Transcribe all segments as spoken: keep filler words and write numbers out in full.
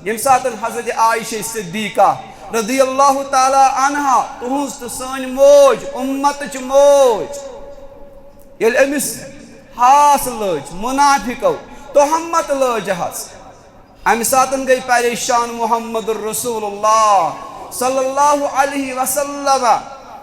ییٚمہِ ساتَن حضرت عائشہ صدیقہ رضی اللہ تعالیٰ عنہا، تُہٕنٛز تہٕ سٲنۍ موج، اُمتٕچ موج، ییٚلہِ أمِس ہاس لٔج، مُنافِقو تہمت لٲجہَس، اَمہِ ساتَن گٔے پریشان محمد رسول اللہ صلی اللہ علیہ وسلم۔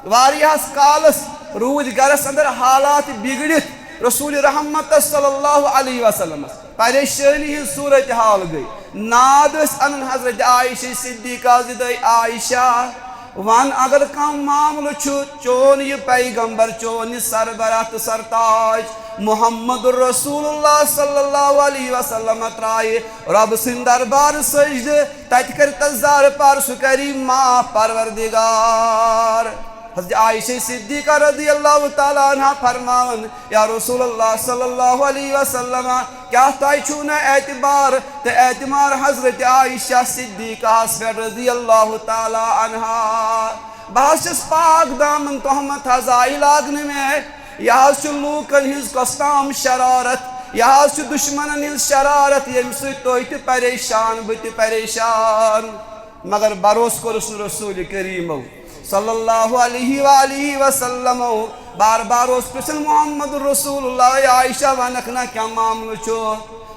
واریاہَس کالَس روٗدۍ گَرَس اَندَر حالات بِگڑِتھ رسول رحمت صلی اللہ علیہ وسلمَس۔ پریشٲنی ہٕنٛز صورت حال گٔے۔ ناد ٲسۍ اَنان حضرت عائشہ صدیقہ زِ دے عائشہ، وَن اگر کانٛہہ معاملہٕ چھُ، چون یہِ پیغمبر، چون یہِ سربراہ تہٕ سرتاج محمد رسول اللہ صلی اللہ علیہ وسلم ترٛایہِ رۄب سٕنٛدِ دربار سجدٕ، تَتہِ کَرِ تَس زارٕ پار، سُہ کَری معاف پروردگار۔ حضرت عائشہ صدیقہ رضی اللہ تعالیٰ عنہا فرماوان، یا رسول اللہ صلی اللہ علیہ وسلم، کیا تۄہہِ چھُو نہٕ اعتبار تہٕ اعتماد حضرت عائشہ صدیقہ ہس پٮ۪ٹھ رضی اللہ تعالیٰ عنہا؟ بہٕ حظ چھَس پاک دامن، تہمت حظ آیہِ لاگنہٕ مےٚ۔ یہِ حظ چھُ لوٗکن ہٕنٛز کۄس تام شرارت، یہِ حظ چھُ دُشمنن ہٕنٛز شرارت، ییٚمہِ سۭتۍ تُہۍ تہِ پریشان، بہٕ تہِ پریشان۔ مگر بھروسہٕ کوٚرُس نہٕ رسول کریٖمو صلی اللہ علیہ وآلہ وسلمو۔ بار بار اوس پرژھان محمد رسول اللہ، "اے عائشہ، ونکھ نا کیا معاملہٕ چھُ؟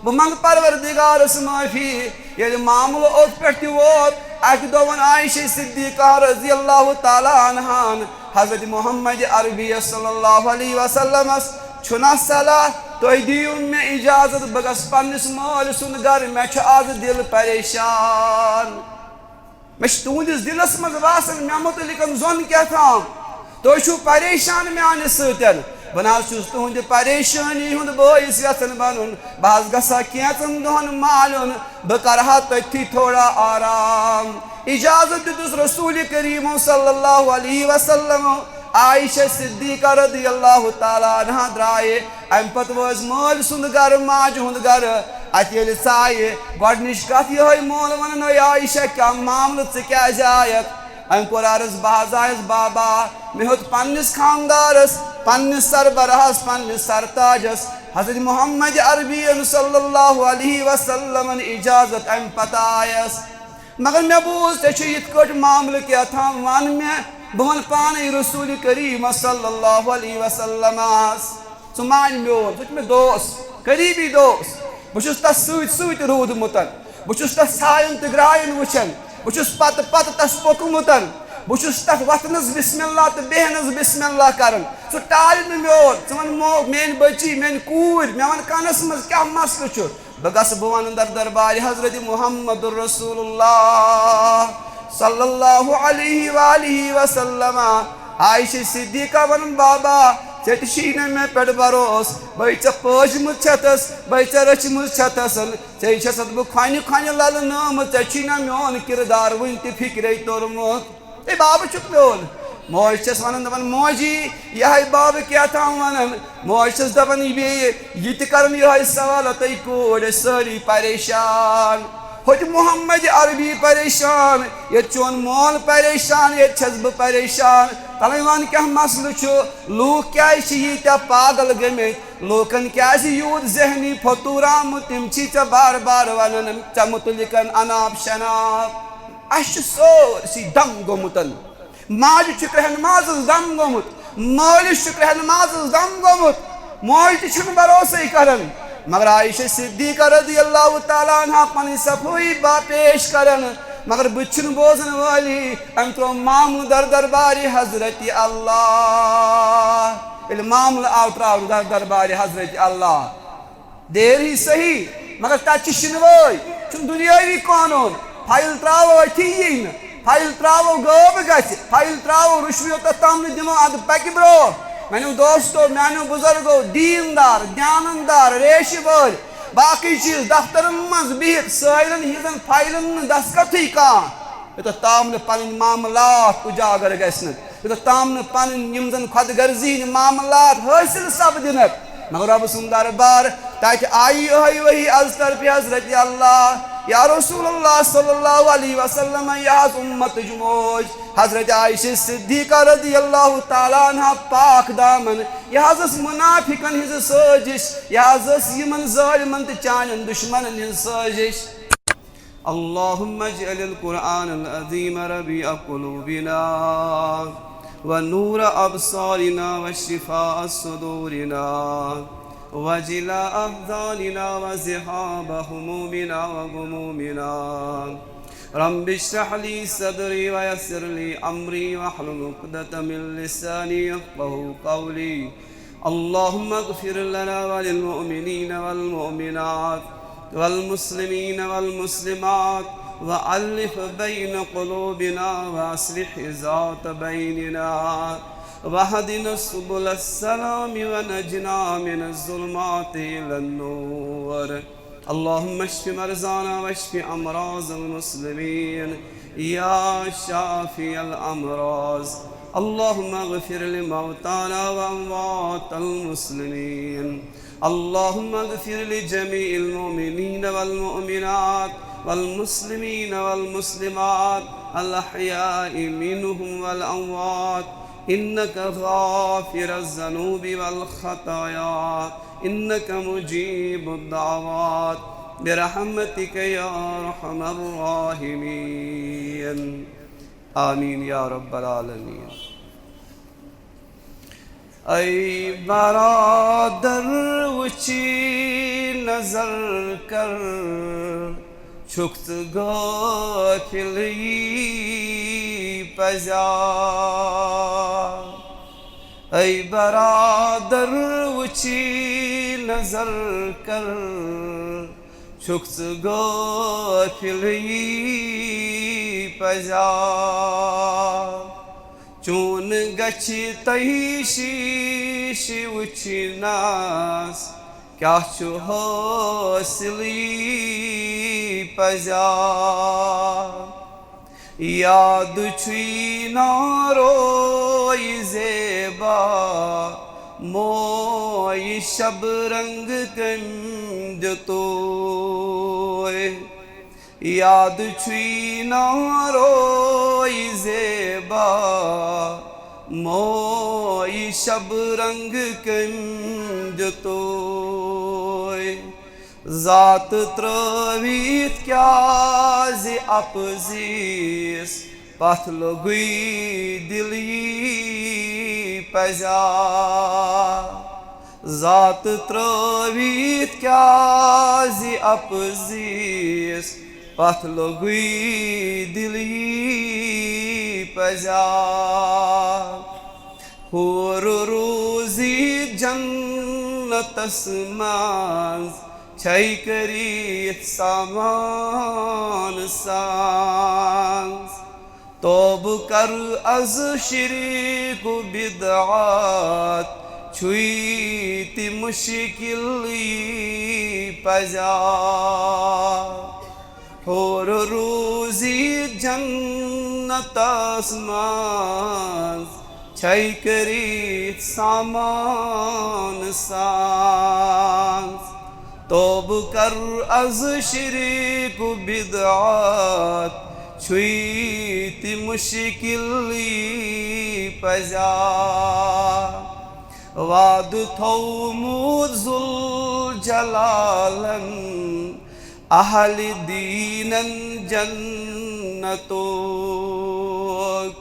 بہٕ منگہٕ پروردگارس معافی۔" ییٚلہِ معاملہٕ اوٚت پٮ۪ٹھ تہِ ووت، اکہِ دۄہ ووٚن عائشہ صدیقہ رضی اللہ تعالیٰ عنہان حضرت محمد عربی صلی اللہ علیہ وسلمس، "چھُنا صلاح، تُہۍ دِیِو مےٚ اجازت، بہٕ گژھٕ پننِس مٲلۍ سُنٛد گرٕ، مےٚ چھُ از دِل پریشان۔" مےٚ چھُ تُہنٛدِس دِلس منٛز باسان، مےٚ مُتعلِق زوٚن کیٛاہ تام۔ تُہۍ چھِو پریشان میانہِ سۭتۍ۔ بہٕ نہ حظ چھُس تُہنٛدِ پریشٲنی ہُنٛد بٲعث یژھان بنُن۔ بہٕ حظ گژھٕ ہا کینٛژن دۄہن مالیُن۔ بہٕ کرٕ ہا تٔتھی تھوڑا آرام۔ اجازت دیُتُس رسول کریم صلی اللہ علیہ وسلم۔ عائشہ صدیقہ رضی اللہ تعالیٰ عنہا درٛایہِ۔ امہِ پتہٕ وٲژ مٲلۍ سُنٛد گرٕ، ماجہِ ہُنٛد گرٕ۔ اتہِ ییٚلہِ سۄ آیہِ، گۄڈٕنِچ کتھ یِہوٚے، مول ونان، "اے عائشہ، کیٛاہ معاملہٕ، ژٕ کیٛازِ آیکھ؟" أمۍ کوٚر عرض، "بہٕ حظ آیس بابا، مےٚ ہیوٚت پننِس خاندارس، پننِس سربراہس، پننِس سرتاجس، حضرت محمد عربی صلی اللہ علیہ وسلمن اجازت، امہِ پتہٕ آیس۔ مگر مےٚ بوٗز، ژےٚ چھُے یِتھ کٲٹھۍ معاملہٕ کیٛاہ تام، وَن مےٚ، بہٕ وَنہٕ پانَے رسول کریم صلی اللہ علیہ وسلمس۔ ژٕ مان میون، ژٕ چھُکھ مےٚ دوس، قریبی دوس۔ بہٕ چھُس تَس سۭتۍ سۭتۍ روٗدمُت۔ بہٕ چھُس تَس سایَن تہٕ گرٛایَن وٕچھان۔ بہٕ چھُس پَتہٕ پَتہٕ تَس پوٚکمُت۔ بہٕ چھُس تَتھ وَتھنَس بسم اللہ تہٕ بیٚہنَس بسم اللہ کران۔ ژٕ ٹال نہٕ میون، ژٕ وَن مو-، میٲنۍ بٔچی، میٲنۍ کوٗر، مےٚ وَن کَنَس منٛز کیٛاہ مسلہٕ چھُ۔ بہٕ گژھٕ، بہٕ وَنہٕ در دربارِ حضرت محمد رسول اللہ صلی اللہ علیہ وآلہ وسلم۔ عائشہ صدیقہ وَنان، بابا، ژےٚ تہِ چھُے نہٕ مےٚ پٮ۪ٹھ بھروسہٕ۔ بٔے ژےٚ پٲجمٕژ چھَتَس، بٔے ژےٚ رٔچھمٕژ چھَتَس۔ ژےٚ چھَسَتھ بہٕ کھۄنہِ کھۄنہِ لَلہٕ نٲومٕژ، ژےٚ چھُے نہ میون کِردار وٕنہِ تہِ فِکرے توٚرمُت۔ اے بابہٕ چھُکھ میون۔ موج چھَس وَنان، دَپان، موجی، یِہوٚے بابہٕ کیٛاہ تام وَنان۔ موج چھَس دَپان، یہِ بیٚیہِ یہِ تہِ کَران یِہوٚے سوال، تُہۍ کوٗرۍ ٲسۍ سٲری پریشان۔ ہوٚتہِ محمد عربی پریشان، ییٚتہِ چون مول پریشان، ییٚتہِ چھَس بہٕ پریشان۔ تَلَے وَن کیٛاہ مسلہٕ چھُ؟ لوٗکھ کیٛازِ چھِ ییٖتیٛاہ پاگل گٔمٕتۍ؟ لوٗکَن کیٛازِ یوٗت ذہنی فطور آمُت؟ تِم چھی ژےٚ بار بار وَنان ژےٚ مُتعلِقَن اَناب شناب۔ اَسہِ چھُ سٲرسٕے دَم گوٚمُت۔ ماجہِ چھُ کرٛہنہِ مازَس دَم گوٚمُت، مٲلِس چھُ کرٛہنہِ مازَس دَم گوٚمُت، موج تہِ چھُنہٕ بھروسَے کران۔ مگر عائشہ صدیقہ رضی اللہ تعالیٰ عنہا پنٕنۍ صفٲیی با پیش کران، مگر بہٕ تہِ چھُنہٕ بوزن وٲلی۔ أمۍ ترٛوو معاملہٕ در دربارِ حضرت اللہ۔ ییٚلہِ معاملہٕ آو ترٛاونہٕ در دربارِ حضرت اللہ، دیر ہی صحیح، مگر تَتہِ چھِ شِنوٲے، چھُنہٕ دُنیٲوی قونوٗن۔ فایِل ترٛاوو أتھی یی نہٕ، فایِل ترٛاوو غٲب گژھِ، فایِل ترٛاوو رُشوت تَتھ تام نہٕ دِمو، اَدٕ پَکہِ برٛونٛہہ۔ میٛانیو دوستو، میٛانیو بُزرگو، دیٖندار، دیانتدار، ریشہِ وٲلۍ، باقٕے چیٖز دفترَن منٛز بِہِتھ سٲیلَن ہِنٛزَن فایلَن نہٕ دستخطٕے کانٛہہ، یوٚتَتھ تام نہٕ پَنٕنۍ معاملات اُجاگر گژھِ نہٕ۔ یوٚتَتھ تام نہٕ پَنٕنۍ یِم زَن خۄد غرضی ہِنٛدۍ معاملات حٲصِل سَپدِنَکھ، مگر رۄب سُنٛد دربار، تَتہِ آیہِ یِہوٚے وحی از طرفِ حضرت اللہ، یا رسول اللہ صلی اللہ علیہ وسلم، یہِ حظ اُمتٕچ موج، حضرت عائشہ صدیقہ رضی اللہ تعالیٰ عنہا پاک دامن، یہِ حظ ٲس مُنافِقَن ہِنٛز سٲزِش، یہِ حظ ٲس یِمَن ظٲلمَن تہٕ چانٮ۪ن دُشمَنَن ہِنٛز سٲزِش۔ اللهم اجعل القرآن العظيم ربيع قلوبنا ونور أبصارنا وشفاء صدورنا وجلاء أحزاننا وذهاب همومنا وغمومنا. رب اشرح لي صدري ويسر لي أمري واحلل عقدة من لساني يفقهوا قولي. اللهم اغفر لنا وللمؤمنين والمؤمنات والمسلمين والمسلمات وألف بين قلوبنا وأصلح ذات بيننا واهدنا سبل السلام ونجنا من الظلمات إلى النور. اللهم اشف مرضانا واشف أمراض المسلمين يا شافي الأمراض. اللهم اغفر لموتانا وأموات المسلمين. اللهم اغفر لجميع المؤمنين والمؤمنات والمسلمين والمسلمات الأحياء منهم والأموات إنك غافر الذنوب والخطايا إنك مجيب الدعوات برحمتك يا أرحم الراحمين. آمين يا رب العالمين. اے برادر، وچی نظر کر، چھُکھ ژٕ غٲفلٕے پزیا؟ اے برادر، وچی نظر کر، چھُکھ ژٕ غٲفلٕے پزیا؟ چون گژھِ تۄہہِ شیٖشہٕ وٕچھنس، کیٛاہ چھُ حٲصِلٕے پزیا؟ یاد چھُے نا روے زیبا، موے شب رنگ کٔمۍ دیُتوے؟ یاد چھُے نا روے زیبا، موے شب رنگ کٔمۍ دیُتوے؟ ذات ترٲوِتھ کیٛازِ اپزیس، پتھ لوٚگُے دِلٕے پزیا؟ ذات ترٲوِتھ کیٛازِ اپزیس، پتھ لوٚگُے دِلٕے پزیا؟ حور روزی جنتس منٛز چھے کٔرِتھ سامان ساز۔ توبہٕ کر از شرک و بدعت، چھُے تہِ مشکلٕے پزیا؟ حور روزی جنتس منٛز چھے کٔرِتھ سامان ساز۔ توبہٕ کر از شرک و بدعت، چھُے تہِ مشکلٕے پزیا؟ وعدٕ تھوٚومُت ذوالجلالن، اہلِ دیٖنن جنتُک۔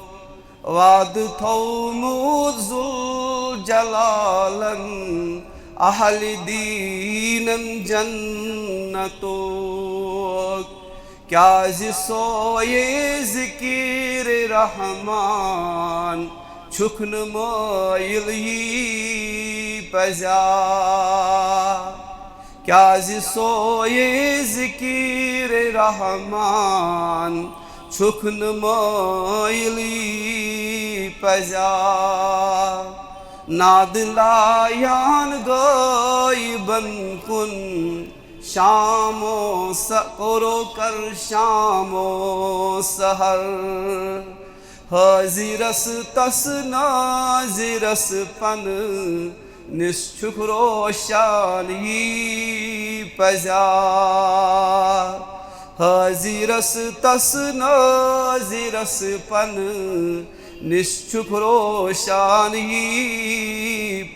وعدٕ تھوٚومُت ذوالجلالن، اہلِ دیٖنن جنتُک۔ کیٛازِ سویے ذکر رحمان چھُکھ نہٕ مٲیِلٕے پزیا؟ کیٛازِ سویے ذکر رحمان چھُکھ نہٕ مٲیِلٕے پزیا؟ نادلایان غٲیبن کُن شامو س-، کورو کر شامو سحر۔ حٲضِرس تس نٲظِرس پنہٕ نِس چھُکھ روشانی پزیا۔ حٲضِرس تس نٲظِرس پنہٕ نِس چھُکھ روشانی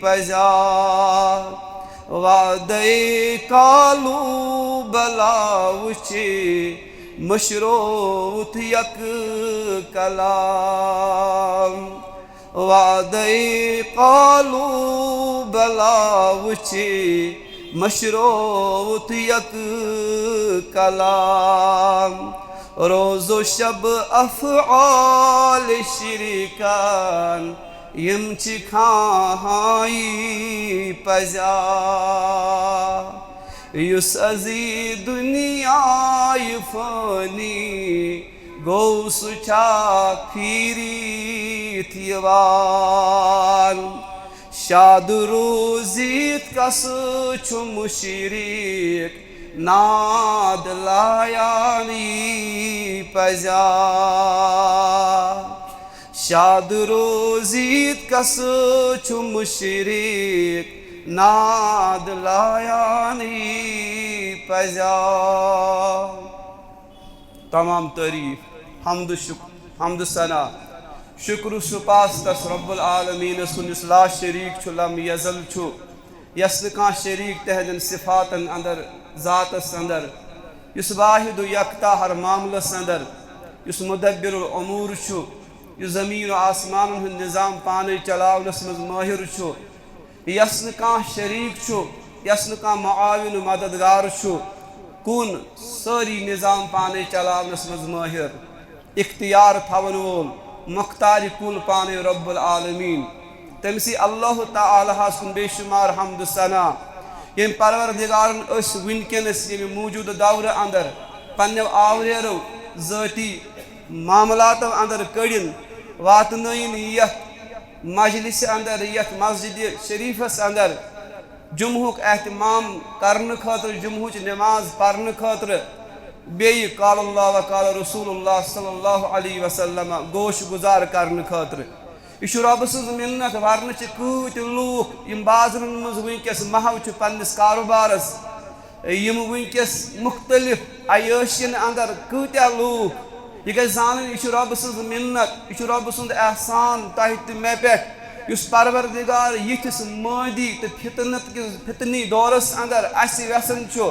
پزیا۔ وعدے کالو بلا وچے مٔشرووُتھ یک کلام۔ وعدے قالو بلا وچی، مٔشرووُتھ یک کلام۔ روز و شب افعال شریکان، یم چھ کھاہائی پزا۔ یُس ازی دنیای فانی گوٚو، سُہ چھا پھیٖرِتھ یِوان؟ شاد روٗزِتھ کس چھُ مُشرِک ناد لایان یی پزا؟ شاد روٗزِتھ کس چھُ مُشرِک ناد لایان یی پزا؟ تمام تعریف، حمد و شکر، حمد و ثنا، شکر و سپاس تس رب العالمینس کُن یُس لا شریک چھُ، لم یزل چھُ، یس نہٕ کانٛہہ شریک تہنٛدٮ۪ن صفاتن اندر، ذاتس اندر، یُس واحد و یکتا ہر معاملس اندر، یُس مدبر الامور چھُ، یُس زمین و آسمانن ہُنٛد نظام پانے چلاونس منٛز مٲہر چھُ، یس نہٕ کانٛہہ شریک چھُ، یس نہٕ کانٛہہ معاون و مددگار چھُ، کُن سٲری نظام پانے چلاونس منٛز مٲہر، اختیار تھاون وول، مختار کل پانے رب العالمین۔ تٔمسٕے اللہ تعالیٰ ہس کُن بے شمار حمد و ثنا، ییٚمۍ پروردگارن أسۍ وٕنکیٚنس ییٚمہِ موجودٕ دورٕ اندر پننیو آوریرو ذٲتی معاملاتو اندر کٔڑِن، واتنٲیِن یتھ مجلس اندر، یتھ مسجد شریفس اندر جمعہُک اہتمام کرنہٕ خٲطرٕ، جمعہٕچ نماز پرنہٕ خٲطرٕ، بیٚیہِ قال اللہ و قال رسول اللہ صلی اللہ علیہ وسلم گوش گزار کرنہٕ خٲطرٕ۔ یہِ چھُ رۄبہٕ سٕنٛز مِنت، ورنہٕ چھِ کۭتۍ لوٗکھ یِم بازرن منٛز وٕنکیٚس محو چھِ پننِس کاروبارس، یِم وٕنکیٚس مُختٔلِف عیٲشین اندر کۭتیاہ لوٗکھ۔ یہِ گژھِ زانٕنۍ، یہِ چھُ رۄبہٕ سٕنٛز مِنت، یہِ چھُ رۄبہٕ سُنٛد احسان تۄہہِ تہٕ مےٚ پٮ۪ٹھ، یُس پروردگار یِتھِس مٲدی تہٕ فتنت کِس، فتنی دورس اندر اسہِ وٮ۪ژھان چھُ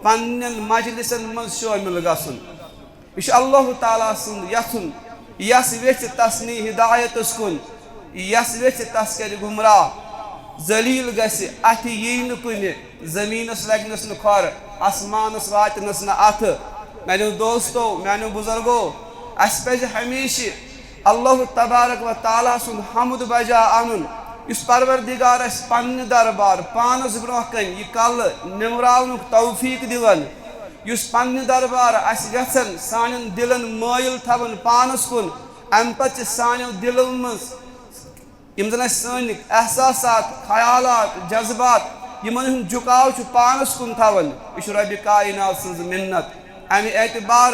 پننٮ۪ن مجلسن منٛز شٲمِل گژھُن۔ یہِ چھُ اللہ تعالیٰ سُنٛد یژھُن، یس ویژھِ تس نی ہدایتس کُن، یس ویژھِ تس کرِ گمراہ۔ ذلیل گژھِ، اتھِ یی نہٕ کُنہِ، زمینس لگنس نہٕ کھۄر، آسمانس واتنس نہٕ اتھٕ۔ میانیو دوستو، میانیو بزرگو، اسہِ پزِ ہمیشہِ اللہ تبارک و تعالیٰ سُنٛد حمد بجا انُن، یُس پروردگار اسہِ پننہِ دربار پانس برونٛہہ کنہِ یہِ کلہٕ نِمراونُک توفیق دِوان، یُس پننہِ دربار اسہِ یژھان سانٮ۪ن دِلن مٲیِل تھاوان پانس کُن، امہِ پتہٕ چھِ سانٮ۪و دِلو منٛز یِم زن اسہِ سٲنۍ احساسات، خیالات، جذبات، یِمن ہُنٛد جُکاو چھُ پانس کُن تھاوان، یہِ چھُ رۄبِ کائنات سٕنٛز مِنت۔ امہِ اعتبار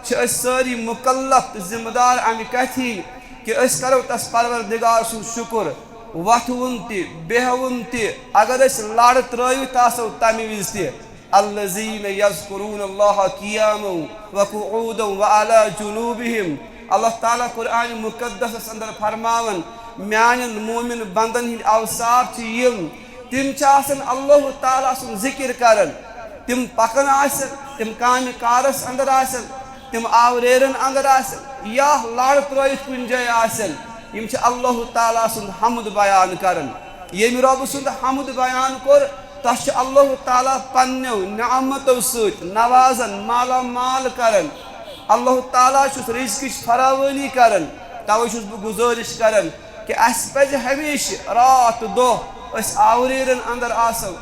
چھِ أسۍ سٲری مُکلف تہٕ ذمہٕ دار امہِ کتھِ ہِنٛدۍ کہِ أسۍ کرو تس پروردگار سُنٛد شُکر، وۄتھوُن تہِ، بیہوُن تہِ، اگر أسۍ لڑ ترٲوِتھ آسو تمہِ وِزِ تہِ۔ الذين يذكرون الله قياما وقعودا وعلى جنوبهم۔ اللہ تعالیٰ قرآن مقدسس اندر فرماوان، میانٮ۪ن مومن بندن ہٕنٛدۍ اوصاف چھِ یِم، تِم چھِ آسان اللہ تعالیٰ سُنٛد ذکر کران، تِم پکان آسن، تِم کامہِ کارس اندر آسن، تِم آوریرن اندر آسن، یا لڑ ترٲوِتھ کُنہِ جایہِ آسن، یِم چھِ اللہ تعالیٰ سُنٛد حمد بیان کران۔ ییٚمہِ رۄبہٕ سُنٛد حمد بیان کوٚر، تس چھُ اللہ تعالیٰ پننیو نعمتو سۭتۍ نوازان، مالا مال کران۔ اللہ تعالیٰ چھُس رزقٕچ فراوٲنی کران۔ توے چھُس بہٕ گزٲرِش کران کہِ اسہِ پزِ ہمیشہِ راتھ دۄہ أسۍ آوریرن اندر آسو،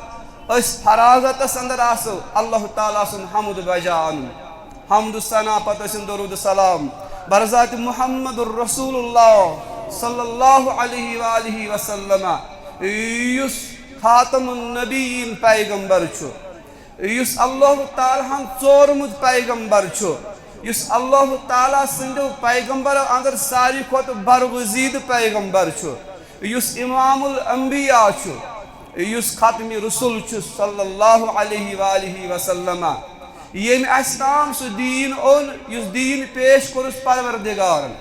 أسۍ فراغتس اندر آسو، اللہ تعالیٰ سُنٛد حمد بجا انُن۔ حمد و ثنا پتہٕ ٲسِن درود و سلام بر ذات محمد الرسول اللہ صلی اللہ علیہ وآلہ وسلم، یُس خاتم النبیین پیغمبر چھُ، یُس اللہ تعالیٰ ہن ژورمُت پیغمبر چھُ، یُس اللہ تعالیٰ سٕنٛدیو پیغمبرو اندر ساروی کھۄتہٕ برگزیدٕ پیغمبر چھُ، یُس امام الانبیاء چھُ، یُس ختم رسول چھُ صلی اللہ علیہ وآلہ وسلم، ییٚمۍ اسہِ تام سُہ دیٖن اوٚن، یُس دیٖن پیش کوٚرُس پروردگارن۔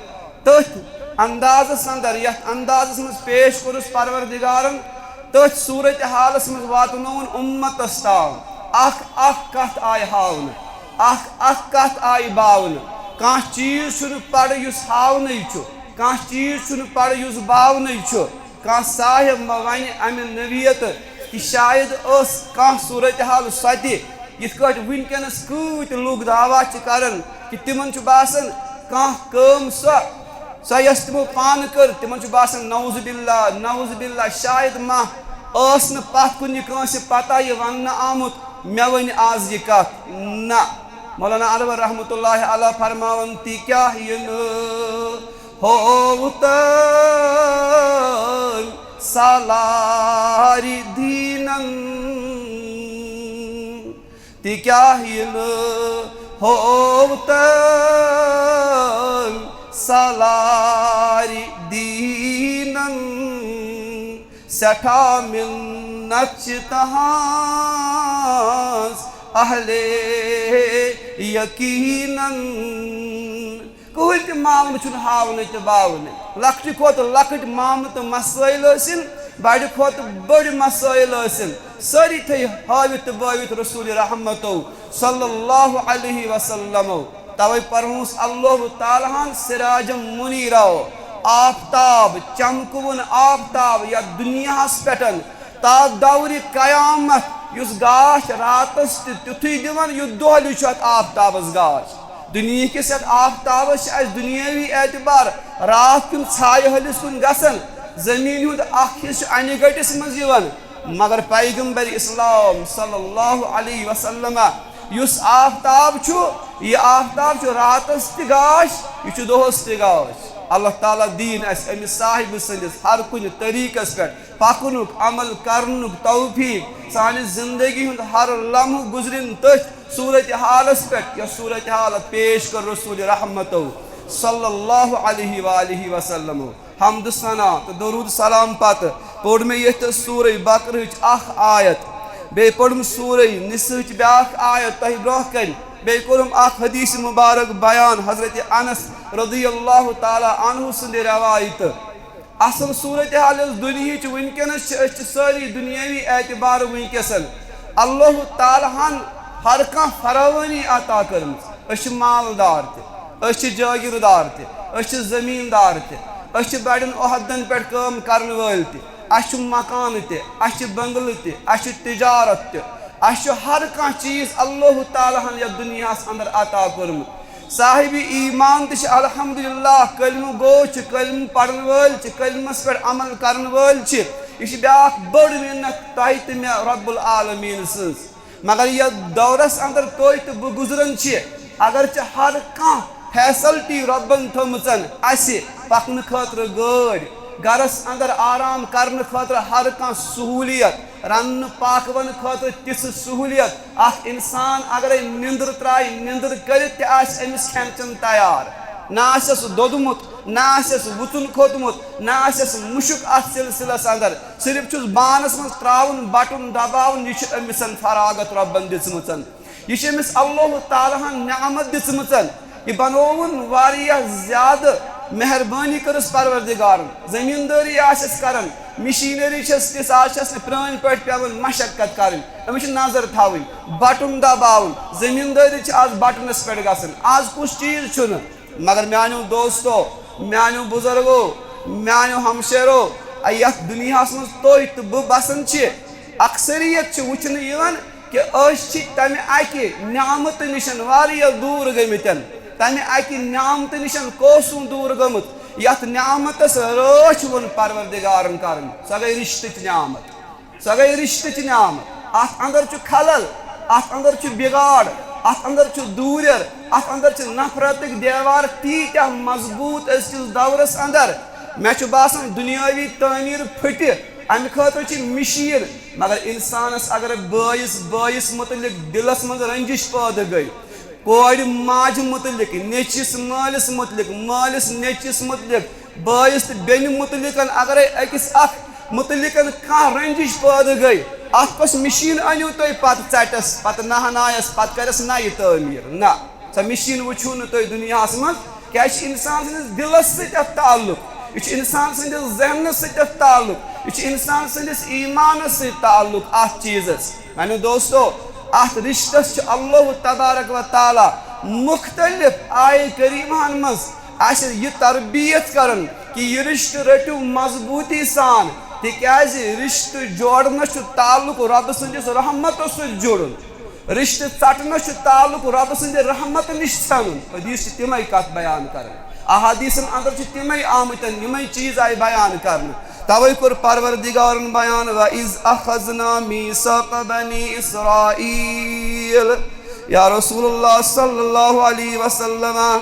تٔتھۍ اندازس اندر، یتھ اندازس منٛز پیش کوٚرُس پروردگارن، تٔتھۍ صورت حالس منٛز واتنووُن امتس تام۔ اکھ اکھ کتھ آیہِ ہاونہٕ، اکھ اکھ کتھ آیہِ باونہٕ۔ کانٛہہ چیٖز چھُنہٕ پرٕ یُس ہاونٕے چھُ، کانٛہہ چیٖز چھُنہٕ پرٕ یُس باونٕے چھُ۔ کانٛہہ صاحب ما ونہِ امہِ نوعیت کہِ شاید ٲس کانٛہہ صورتحال سۄ تہِ، یِتھ کٲٹھۍ وٕنکیٚنس کۭتۍ لُکھ دعویٰ چھِ کران کہِ تِمن چھُ باسان کانٛہہ کٲم سۄ، سۄ یۄس تِمو پانہٕ کٔر، تِمن چھُ باسان نعوذ باللہ، نعوذ باللہ، شاید ما ٲس نہٕ پتھ کُن یہِ کٲنٛسہِ پتہ یہِ وننہٕ آمُت، مےٚ ؤنۍ آز یہِ کتھ۔ نہ، مولانا انور رحمتہ اللہ علیہ فرماوان، تہِ کیٛاہ یہِ نہٕ ہووُتن سالارِ دیٖنن، تہِ کیٛاہ یہِ نہٕ ہووُتن سالارِ دیٖنن۔ سٮ۪ٹھاہ مِنت چھِ تَہَنٛز اہلِ یقیٖنن۔ کٕہٕنۍ تہِ معاملہٕ چھُنہٕ ہاونٕے تہٕ باونٕے۔ لۄکٹہِ کھۄتہٕ لۄکٕٹۍ معاملہٕ تہٕ مسٲیِل ٲسِن، بَڑِ کھۄتہٕ بٔڑۍ مسٲیِل ٲسِن، سٲری تھٲے ہٲوِتھ تہٕ بٲوِتھ رسول رحمتو صلی اللہ علیہ وسلمو۔ توے پرموس اللہ تعالیٰ ہن سراج منیرا، آفتاب، چمکوُن آفتاب یتھ دنیاہس پٮ۪ٹھ تا دورِ قیامت، یُس گاش راتس تہِ تیُتھُے دِوان یُتھ دۄہلہِ چھُ اتھ آفتابس گاش۔ دُنیہکِس یتھ آفتابس چھِ اسہِ دُنیٲوی اعتبار راتھ کیُن ژھایہِ ہلِس کُن گژھان، زٔمیٖن ہُنٛد اکھ حصہٕ چھُ انہِ گٔٹِس منٛز یِوان، مگر پیغمبر اسلام صلی اللہ علیہ وسلم یُس آفتاب چھُ، یہِ آفتاب چھُ راتس تہِ گاش، یہِ چھُ دۄہس تہِ گاش۔ اللہ تعالیٰ دِیِن اسہِ أمِس صاحبہٕ سٕنٛدِس ہر کُنہِ طریٖقس پٮ۪ٹھ پکنُک، عمل کرنُک توفیق۔ سانہِ زندگی ہُنٛد ہر لمحہٕ گُزرِن تٔتھۍ صورت حالس پٮ۪ٹھ، یۄس صورت حال پیش کٔر رسول رحمتو صلی اللہ علیہ وآلہ وسلمو۔ حمد ثنا تہٕ درود سلام پتہٕ پوٚر مےٚ ییٚتہِ سورہ بقرہٕچ اکھ آیت، بیٚیہِ پوٚرُم سورہ نساہٕچ بیٛاکھ آیت تۄہہِ برٛونٛہہ کنہِ، بیٚیہِ کوٚرُم اکھ حدیث مبارک بیان حضرت انس رضی اللہ تعالیٰ عنہ سٕنٛدِ روایتہٕ۔ اصل صورت حال یۄس دُنیہٕچ وٕنکیٚنس چھِ، أسۍ چھِ سٲری دُنیٲوی اعتبار وٕنکیٚسن۔ اللہ تعالیٰ ہن ہر کانٛہہ فراوٲنی عطا کٔرمٕژ۔ أسۍ چھِ مالدار تہِ، أسۍ چھِ جٲگیٖردار تہِ، أسۍ چھِ زٔمیٖندار تہِ، أسۍ چھِ بڑٮ۪ن عہدن پٮ۪ٹھ کٲم کرن وٲلۍ تہِ، اَسہِ چھُ مکانہٕ تہِ، اَسہِ چھِ بنگلہٕ تہِ، اَسہِ چھِ تجارت تہِ، اَسہِ چھُ ہر کانٛہہ چیٖز اللہ تعالیٰ ہن یتھ دُنیاہس اندر عطا کوٚرمُت۔ صاحب ایمان تہِ چھِ الحمدللہ، کلمہٕ گو چھِ، کلمہٕ پرن وٲلۍ چھِ، کلمس پٮ۪ٹھ عمل کرن وٲلۍ چھِ۔ یہِ چھِ بیٛاکھ بٔڑ منت تۄہہِ تہٕ مےٚ رب العالمین سٕنٛز۔ مگر یتھ دورس اندر تُہۍ تہٕ بہٕ گُزران چھِ، اگرچہِ ہر کانٛہہ فیسلٹی رۄبن تھٲومٕژن اسہِ پکنہٕ خٲطرٕ گٲڑۍ، گرس اندر آرام کرنہٕ خٲطرٕ ہر کانٛہہ سہوٗلیت، رننہٕ پاکونہٕ خٲطرٕ تِژھ سہوٗلیت، اکھ انسان اگرے نِندٕر ترایہِ، نِندٕر کٔرِتھ تہِ آسہِ أمِس کھٮ۪ن چٮ۪ن تیار، نہ آسٮ۪س دوٚدمُت، نہ آسٮ۪س وُژُن کھوٚتمُت، نہ آسٮ۪س مُشُک اتھ سلسلس اندر۔ صرف چھُس بانس منٛز ترٛاوُن، بٹُن دباوُن، یہِ چھِ أمِس فراغت رۄبن دِژمٕژ۔ یہِ چھِ أمِس اللہ تعالیٰ ہن نعمت دِژمٕژ۔ یہِ بنووُن واریاہ زیادٕ مہربٲنی کٔرٕس پروردگارن۔ زٔمیٖندٲری آسٮ۪س کران، مشیٖنری چھَس تِژھ، آز چھَس نہٕ پرٛٲنۍ پٲٹھۍ پٮ۪وان مشقت کرٕنۍ، أمِس چھِ نظر تھاوٕنۍ، بٹُن دباوُن۔ زٔمیٖندٲری چھِ آز بٹنس پٮ۪ٹھ گژھان، آز کُس چیٖز چھُنہٕ؟ مگر میانیو دوستو، میانیو بزرگو، میانیو ہمشیرو، یتھ دنیاہس منٛز تُہۍ تہٕ بہٕ بسان چھِ، اکثریت چھِ وٕچھنہٕ یِوان کہِ أسۍ چھِ تمہِ اکہِ نعمتہٕ نِش واریاہ دوٗر گٔمٕتۍ، تمہِ اکہِ نعمتہٕ نِش کوسُم دوٗر گٔمٕتۍ، یتھ نعمتس رٲچھ ووٚن پروردگارن کرٕنۍ۔ سۄ گٔے رشتٕچ نعمت۔ سۄ گٔے رشتٕچ نعمت۔ اتھ اندر چھُ خلل، اتھ اندر چھُ بگاڑ، اتھ اندر چھُ دوٗرٮ۪ر، اتھ اندر چھِ نفرتٕکۍ دیوار تیٖتیٛاہ مضبوٗط أزکِس دورس اندر۔ مےٚ چھُ باسان دُنیٲوی تعمیٖر پھٕٹہِ، امہِ خٲطرٕ چھِ مشیٖن۔ مگر انسانس اگر بٲیِس، بٲیِس متعلق دلس منٛز رنجش پٲدٕ گٔے، کورِ ماجہِ مُتعلق، نیٚچوِس مٲلِس مُتعلق، مٲلِس نیٚچوِس مُتعلق، بٲیِس تہٕ بیٚنہِ مُتعلقن اگرے أکِس اکھ مُتعلقن کانٛہہ رنجِش پٲدٕ گٔے، اتھ کۄس مِشیٖن أنِو تُہۍ پتہٕ ژٹس، پتہٕ نہنایس، پتہٕ کرٮ۪س نَیہِ تعمیٖر؟ نہ، سۄ مِشیٖن وٕچھِو نہٕ تُہۍ دُنیاہس منٛز۔ کیٛازِ چھِ انسان سٕنٛدِس دِلس سۭتۍ اتھ تعلق، یہِ چھُ انسان سٕنٛدِس ذہنس سۭتۍ اتھ تعلق، یہِ چھُ انسان سٕنٛدِس ایٖمانس سۭتۍ تعلق اتھ چیٖزس۔ میانیو دوستو، اتھ رشتس چھُ اللہ تبارک و تعالیٰ مختلف آیہِ کریمہن منٛز اسہِ یہِ تربیت کران کہِ یہِ رشتہٕ رٔٹِو مضبوٗطی سان، تِکیازِ رشتہٕ جوڑنس چھُ تعلق رۄبہٕ سٕنٛدِس رحمتس سۭتۍ جُڑُن۔ رشتہٕ ژٹنس چھُ تعلق رۄبہٕ سٕنٛدِ رحمتہٕ نِش ژھٮ۪نُن۔ حدیث چھِ تِمے کتھ بیان کران۔ احادیثن اندر چھِ تِمے آمٕتۍ، یِمے چیٖز آیہِ بیان کرنہٕ۔ توے کوٚر پروردگارن بیان، "وَإِذْ أَخَذْنَا مِيثَاقَ بَنِي إِسْرَائِيلَ"۔ یا رسول اللہ صلی اللہ علیہ وسلم،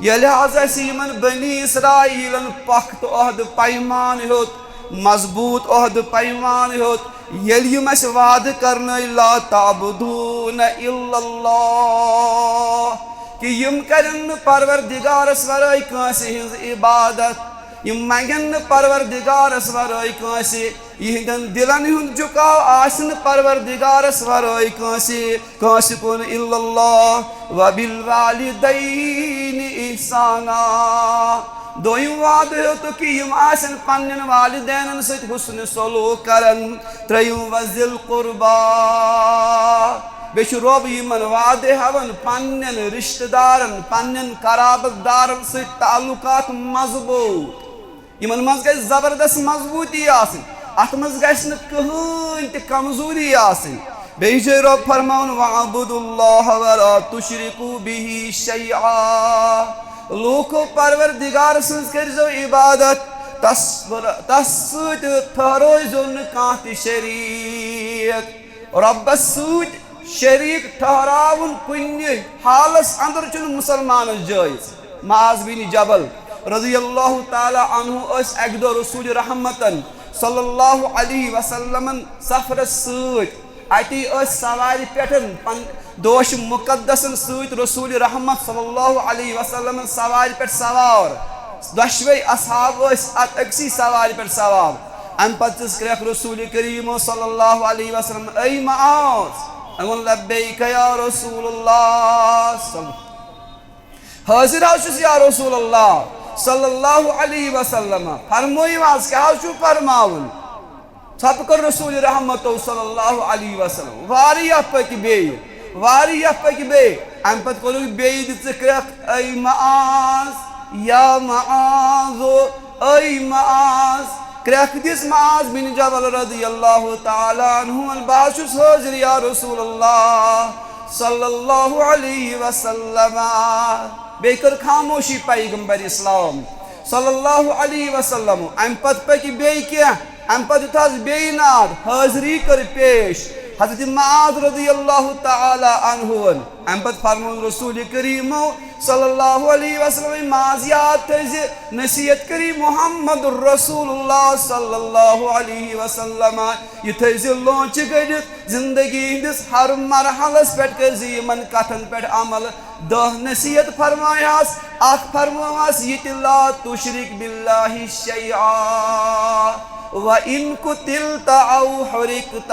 ییٚلہِ حظ اَسہِ یِمن بنی اسرائیلن پختہٕ عہدٕ پیمان ہیوٚت، مضبوٗط عہدٕ پیمان ہیوٚت، ییٚلہِ یِم اَسہِ وعدٕ کرنٲے، "لا تعبدون الا اللہ"، کہِ یِم کرن نہٕ پروردگارس ورٲے کٲنٛسہِ ہٕنٛز عبادت، یِم منگن نہٕ پروردگارس ورٲے کٲنٛسہِ، یِہنٛدٮ۪ن دِلن ہُنٛد جُکاو آسہِ نہٕ پروردگارس ورٲے کٲنٛسہِ، کٲنٛسہِ کُن، "الا اللہ وبالوالدین احسانا"۔ دوٚیِم وعدٕ ہیوٚتُکھ کہِ یِم آسن پننٮ۪ن والدینن سۭتۍ حسن سلوک کران۔ ترٛیٚیِم، "وذی القربی"۔ بیٚیہِ چھُ رۄب یِمن وعدٕ ہٮ۪وان پننٮ۪ن رشتہٕ دارن، پننٮ۪ن قرابت دارن سۭتۍ تعلقات مضبوٗط۔ یِمن منٛز گژھِ زبردست مضبوٗطی آسٕنۍ، اتھ منٛز گژھِ نہٕ کٕہٕنۍ تہِ کمزوری آسٕنۍ۔ بیٚیہِ چھُ رۄب فرماوان، "واعبدوا اللہ ولا تشرکوا بہ شیئا"۔ لوٗکو، پروردگار سٕنٛز کٔرۍزیو عبادت، تس، تس سۭتۍ ٹھہرٲوزیو نہٕ کانٛہہ تہِ شریٖک۔ رۄبس سۭتۍ شریٖک ٹھہراوُن کُنہِ حالس اندر چھُنہٕ مُسلمانس جٲیز۔ معاذ بن جبل رضی اللہ تعالیٰ عنہ ٲسۍ اکہِ دۄہ رسول رحمتن صلی اللہ علیہ وسلمن سفرس سۭتۍ۔ اتی ٲسۍ سوارِ پٮ۪ٹھ پن-، دوش مقدسن سۭتۍ رسول رحمت صلی اللہ علیہ وسلمن سوارِ پٮ۪ٹھ سوار۔ دۄشوے اصحاب ٲسۍ اتھ أکسٕے سوارِ پٮ۪ٹھ سوار۔ امہِ پتہٕ دِژ کرٛٮ۪کھ رسول کریم صلی اللہ علیہ وسلم، "اے معاذ؟" أمۍ ووٚن، "لبیک یا رسول اللہ صلی-، حٲضِر حظ چھُس یا رسول اللہ صلی اللہ علیہ وسلم، فرمٲیِو حظ، کیٛاہ حظ چھُو فرماوُن؟" ژھۄپہٕ کٔر رسول رحمتو صلی اللہ علیہ وسلم، واریاہ پٔکۍ بیٚیہِ، واریاہ پٔکۍ بیٚیہِ۔ امہِ پتہٕ کوٚرُکھ بیٚیہِ دِژٕ کرٛٮ۪کھ، "اے معاذ، یا معاذ، اے معاذ۔" کرٛٮ۪کھ دِژ معاذ بن جبل رضی اللہ تعالیٰ عنہ، "بہٕ حظ چھُس حٲضِر یا رسول اللہ صلی اللہ علیہ وسلم۔" بیٚیہِ کٔر خاموشی پیغمبر اسلام صلی اللہ علیہ وسلم۔ امہِ پتہٕ پٔکۍ بیٚیہِ کینٛہہ، امہِ پتہٕ دیُت حظ بیٚیہِ ناد، حٲضری کٔر پیش۔ حضرت معاذ رضی اللہ تعالیٰ عنہُن۔ امہِ پتہٕ فرموو رسول کریمو صلی اللہ علیہ وسلم، "معاذ، یاد تھٲیزِ، نصیحت کٔری محمد رسول اللہ صلی اللہ علیہ وسلم، یہِ تھٲیزِ لونچہِ کٔڑِتھ، زندگی ہٕنٛدِس ہر مرحلس پٮ۪ٹھ کٔرزِ یِمن کتھن پٮ۪ٹھ عمل۔" دَہ نصیحت فرمایہَس۔ اکھ فرمٲوہَس یہِ تہِ، "لا تشرک باللہ شیئا وان قتلت او حرقت۔"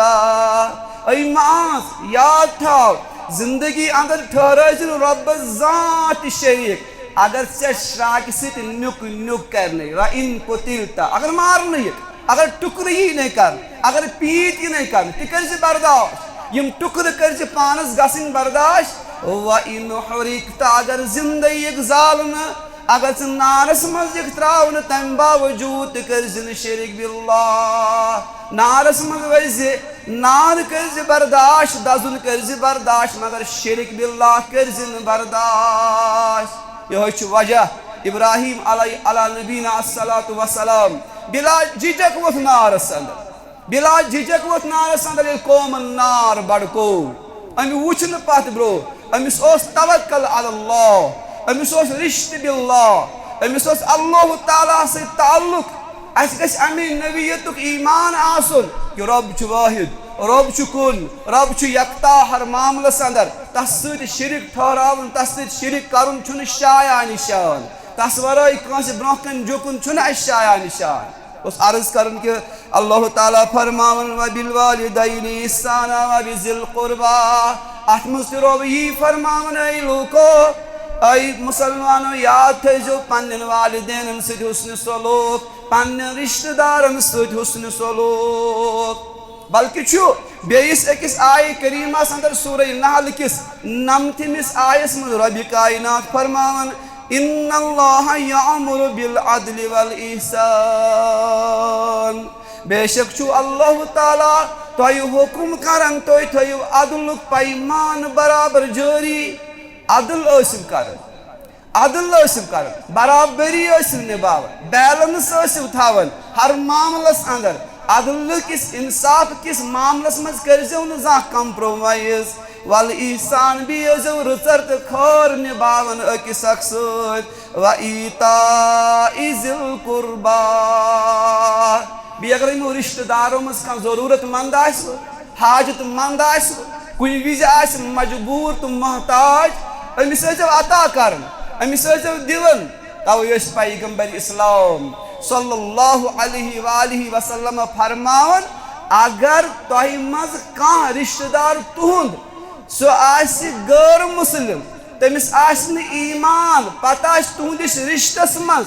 اے معاذ، یاد تھاو، زندگی اندر ٹھہرٲوزِ نہٕ رۄبس زانٛہہ تہِ شریٖک، اگر ژےٚ شراکہِ سۭتۍ نیُک نیُک کرنے، وان قتلت، اگر مارنہٕ یِکھ، اگر ٹُکرٕ یی نَے کرنہٕ، اگر پیٖت یی نَے کرنہٕ، تہِ کٔرزِ برداشت۔ یِم ٹُکرٕ کٔرزِ پانس گژھٕنۍ برداشت۔ وان حرقت، اگر زندٕ یِکھ زالنہٕ، اگر ژٕ نارس منٛز یِکھ تراونہٕ، تمہِ باوجوٗد تہِ کٔرزِ نہٕ شریٖک باللہ۔ نارس منٛز ؤسزِ، نار کٔرزِ برداشت، دزُن کٔرزِ برداشت، مگر شریٖک باللہ کٔرزِ نہٕ برداشت۔ یِہوٚے چھُ وجہ ابراہیم علیہ، علی نبینا الصلوۃ والسلام، بلا جھجک ووٚتھ نارس اندر۔ بلا جھجک ووٚتھ نارس اندر۔ ییٚلہِ قومن نار بڑکوو، أمۍ وُچھ نہٕ پتھ برٛونٛہہ، أمِس اوس توکل علی اللہ، أمِس اوس رشتہٕ باللہ، أمِس اوس اللہ تعالیٰ سۭتۍ تعلق۔ اسہِ گژھِ امہِ نوعیتُک ایمان آسُن کہِ رۄب چھُ واحد، رۄب چھُ کُل، رۄب چھُ یکتا ہر معاملس اندر۔ تس سۭتۍ شریٖک ٹھہراوُن، تس سۭتۍ شریٖک کرُن چھُنہٕ شایان شان۔ تس ورٲے کٲنٛسہِ برٛونٛہہ کنہِ جُکُن چھُنہٕ اسہِ شایان شان۔ اوس عرض کرُن کہِ اللہ تعالیٰ فرماوان، "وبالوالدین احسانا وبذی القربی"۔ اتھ منٛز تہِ رۄب یی فرماوان، اے لوٗکو، اے مسلمانو، یاد تھٲیزیو پننٮ۪ن والدینن سۭتۍ حسن سلوک، پننٮ۪ن رشتہٕ دارن سۭتۍ حسن سلوک۔ بلکہِ چھُ بیٚیِس أکِس آیہِ کریٖمَس اندر سورہ نحل کِس نَمتھمِس آیَس منٛز رۄبِ کائنات فرماوان، "ان اللہ یأمر بالعدل والاحسان"، بے شک چھُ اللہ تعالیٰ تۄہہِ حکم کران، تُہۍ تھٲیِو عدلُک پیمان برابر جٲری۔ عدل ٲسِو کران، عدل ٲسِو کران، برابری ٲسِو نباوان، بیلنس ٲسِو تھاوان ہر معاملس اندر۔ عدل کِس، انصاف کِس معاملس منٛز کٔرزیو نہٕ زانٛہہ کمپرومائز۔ والاحسان، بیٚیہِ ٲسۍزیو رٕژر تہٕ خٲر نباوان أکِس اکھ سۭتۍ۔ وایتاء ذی القربی، بیٚیہِ اگر یِمو رشتہٕ دارو منٛز کانٛہہ ضروٗرت مند آسہِ، حاجت مند آسہِ، کُنہِ وِزِ آسہِ مجبوٗر تہٕ محتاج، أمِس ٲسۍزیو عطا کران، أمِس ٲسۍزیو دِوان۔ توے ٲسۍ پیغمبر اسلام صلی اللہ علیہ وآلہ وسلم فرماوان، اگر تۄہہِ منٛز کانٛہہ رشتہٕ دار تُہُنٛد، سُہ آسہِ غٲر مسلم، تٔمِس آسہِ نہٕ ایمان، پتہٕ آسہِ تُہنٛدِس رشتس منٛز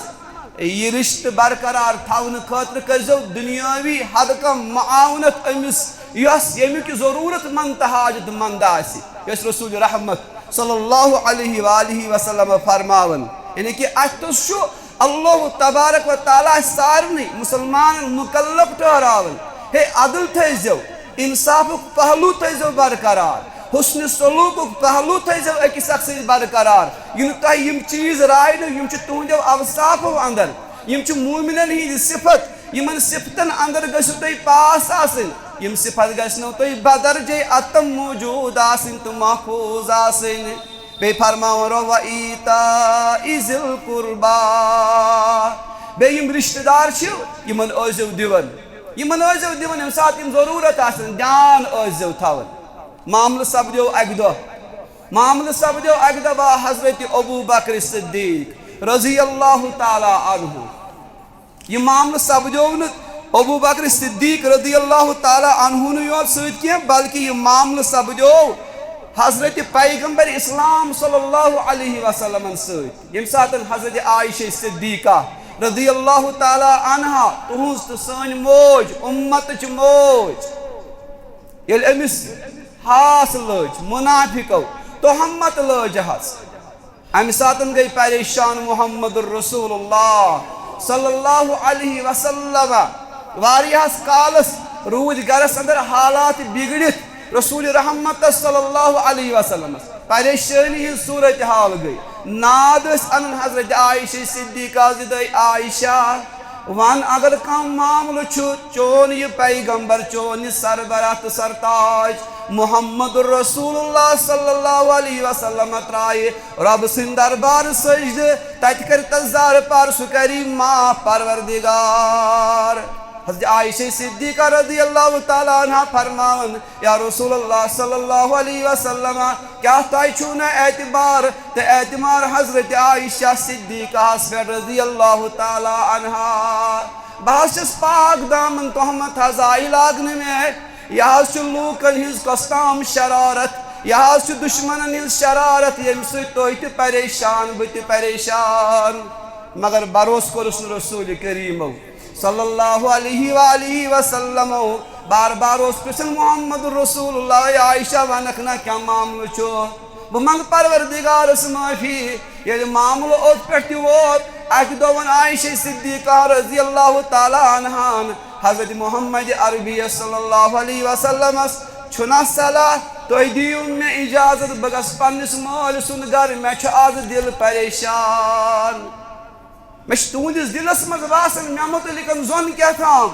یہِ رشتہٕ برقرار تھاونہٕ خٲطرٕ کٔرزیو دُنیٲوی ہر کانٛہہ معاونت أمِس، یۄس ییٚمیُک ضروٗرت مند تہٕ حاجت مند آسہِ، یۄس رسول رحمت صلی اللہ علیہ وآلہ وسلم فرماوان۔ یعنی کہ اتھ تُس چھُ اللہ تبارک و تعالیٰ سارنٕے مسلمانن مکلف ٹھہراوان، ہے عدل تھٲیزیو، انصافُک پہلو تھٲیزیو برقرار، حسن سلوکُک پہلو تھٲیزیو أکِس اکھ سۭتۍ برقرار۔ یِم تۄہہِ یِم چیٖز راینو، یِم چھِ تُہنٛدیو اوصافو اندر، یِم چھِ مومنن ہٕنٛدۍ صفت۔ یِمن صفتن اندر گٔژھِو تُہۍ پاس آسٕنۍ۔ یِم صفت گژھنو تۄہہِ بدرجے اتم موجود آسٕنۍ تہٕ محفوظ آسٕنۍ۔ بیٚیہِ فرماوان رۄب، "وَإِيتَاءِ ذِي الْقُرْبَىٰ"، بیٚیہِ یِم رشتہٕ دار چھِ، یِمن ٲسۍزیو دِوان، یِمن ٲسۍزیو دِوان ییٚمہِ ساتہٕ یِم ضروٗرت آسن، دیان ٲسۍزیو تھاوان۔ معاملہٕ سپدیو اکہِ دۄہ، معاملہٕ سپدیو اکہِ دۄہ با حضرت ابو بکر صدیق رضی اللہ تعالیٰ عنہ۔ یہِ معاملہٕ سپدیو نہٕ ابو بکر صدیق رضی اللہ تعالیٰ عنہ نٕے یوت سۭتۍ کینٛہہ، بلکہِ یہِ معاملہٕ سپدیو حضرت پیغمبر اسلام صلی اللہ علیہ وسلمن سۭتۍ۔ ییٚمہِ ساتہٕ حضرت عائشہ صدیقہ رضی اللہ تعالیٰ عنہا، تُہنٛز تہٕ سٲنۍ موج، اُمتٕچ موج، ییٚلہِ أمِس ہاس لٔج، منافقو تہمت لٲجہس، امہِ ساتن گٔے پریشان محمد رسول اللہ صلی اللہ علیہ وسلم۔ واریاہس کالس روٗدۍ گرس اندر حالات بگڑِتھ رسول رحمت صلی اللہ علیہ وسلمس۔ پریشٲنی ہٕنٛز صورت حال گٔے۔ ناد ٲسۍ انان حضرت عائشہ صدیقہ زِ دے عائشہ، ون اگر کانٛہہ معاملہٕ چھُ، چون یہِ پیغمبر، چون یہِ سربراہ تہٕ سرتاج محمد رسول اللہ صلی اللہ علیہ وسلم ترایہِ رۄب سٕنٛدِ دربار سجدٕ، تتہِ کرِ تس زارٕ پار، سُہ کری معاف پروردگار۔ حضرت عائشہ صدیقہ رضی اللہ تعالیٰ عنہا فرماوان، یا رسول اللہ صلی اللہ علیہ وسلم، کیا تۄہہِ چھُو نہٕ اعتبار تہٕ اعتماد حضرت عائشہ صدیقہ ہس پٮ۪ٹھ رضی اللہ تعالیٰ عنہا؟ بہٕ حظ چھَس پاک دامن، تہمت حظ آیہِ لاگنہٕ مےٚ۔ یہِ حظ چھُ لوٗکن ہٕنٛز کۄس تام شرارت، یہِ حظ چھُ دُشمنن ہٕنٛز شرارت، ییٚمہِ سۭتۍ تُہۍ تہِ پریشان، بہٕ تہِ پریشان۔ مگر بھروسہٕ کوٚرُس نہٕ رسول کریٖمو صلی اللہ علیہ وآلہ وسلمو۔ بار بار اوس پرژھان محمد رسول اللہ، "عائشہ، ونکھ نا کیا معاملہٕ چھُ؟ بہٕ منٛگہٕ پروردگارس معافی۔" ییٚلہِ معاملہٕ اوٚت پٮ۪ٹھ تہِ ووت، اکہِ دۄہ ووٚن عائشہ صدیقہ رضی اللہ تعالیٰ عنہان حضرت محمد عربی صلی اللہ علیہ وسلمس، "چھُنا صلاح، تُہۍ دِیِو مےٚ اجازت، بہٕ گژھٕ پننِس مٲلۍ سُنٛد گرٕ، مےٚ چھُ از دِل پریشان۔" مےٚ چھُ تُہنٛدِس دِلس منٛز باسان مےٚ مُتعلِقن زوٚن کیٛاہ تام۔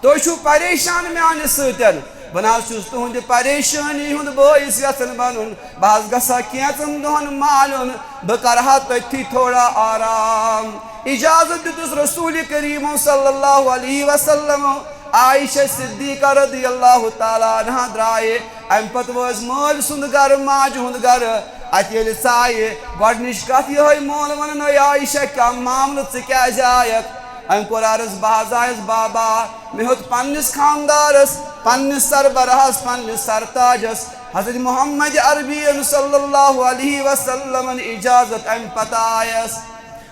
تُہۍ چھِو پریشان میانہِ سۭتۍ۔ بہٕ نہ حظ چھُس تُہنٛدِ پریشٲنی ہُنٛد بٲعث یژھان بنُن۔ بہٕ حظ گژھٕ ہا کینٛژن دۄہن مالیُن۔ بہٕ کرٕ ہا تٔتھی تھوڑا آرام۔ اجازت دیُتُس رسول کریم صلی اللہ علیہ وسلم۔ عائشہ صدیقہ رضی اللہ تعالیٰ عنہا درٛایہِ۔ امہِ پتہٕ وٲژ مٲلۍ سُنٛد گرٕ، ماجہِ ہُنٛد گرٕ۔ اتہِ ییٚلہِ ژایہِ، گۄڈٕنِچ کتھ یِہوٚے، مول ونان، "اے عائشہ، کیٛاہ معاملہٕ، ژٕ کیٛازِ آیکھ؟" أمۍ کوٚر عرض، "بہٕ حظ آیس بابا، مےٚ ہیوٚت پننِس خاندارس، پننِس سربراہس، پننِس سرتاجس حضرت محمد عربی صلی اللہ علیہ وسلمن اجازت، امہِ پتہٕ آیس۔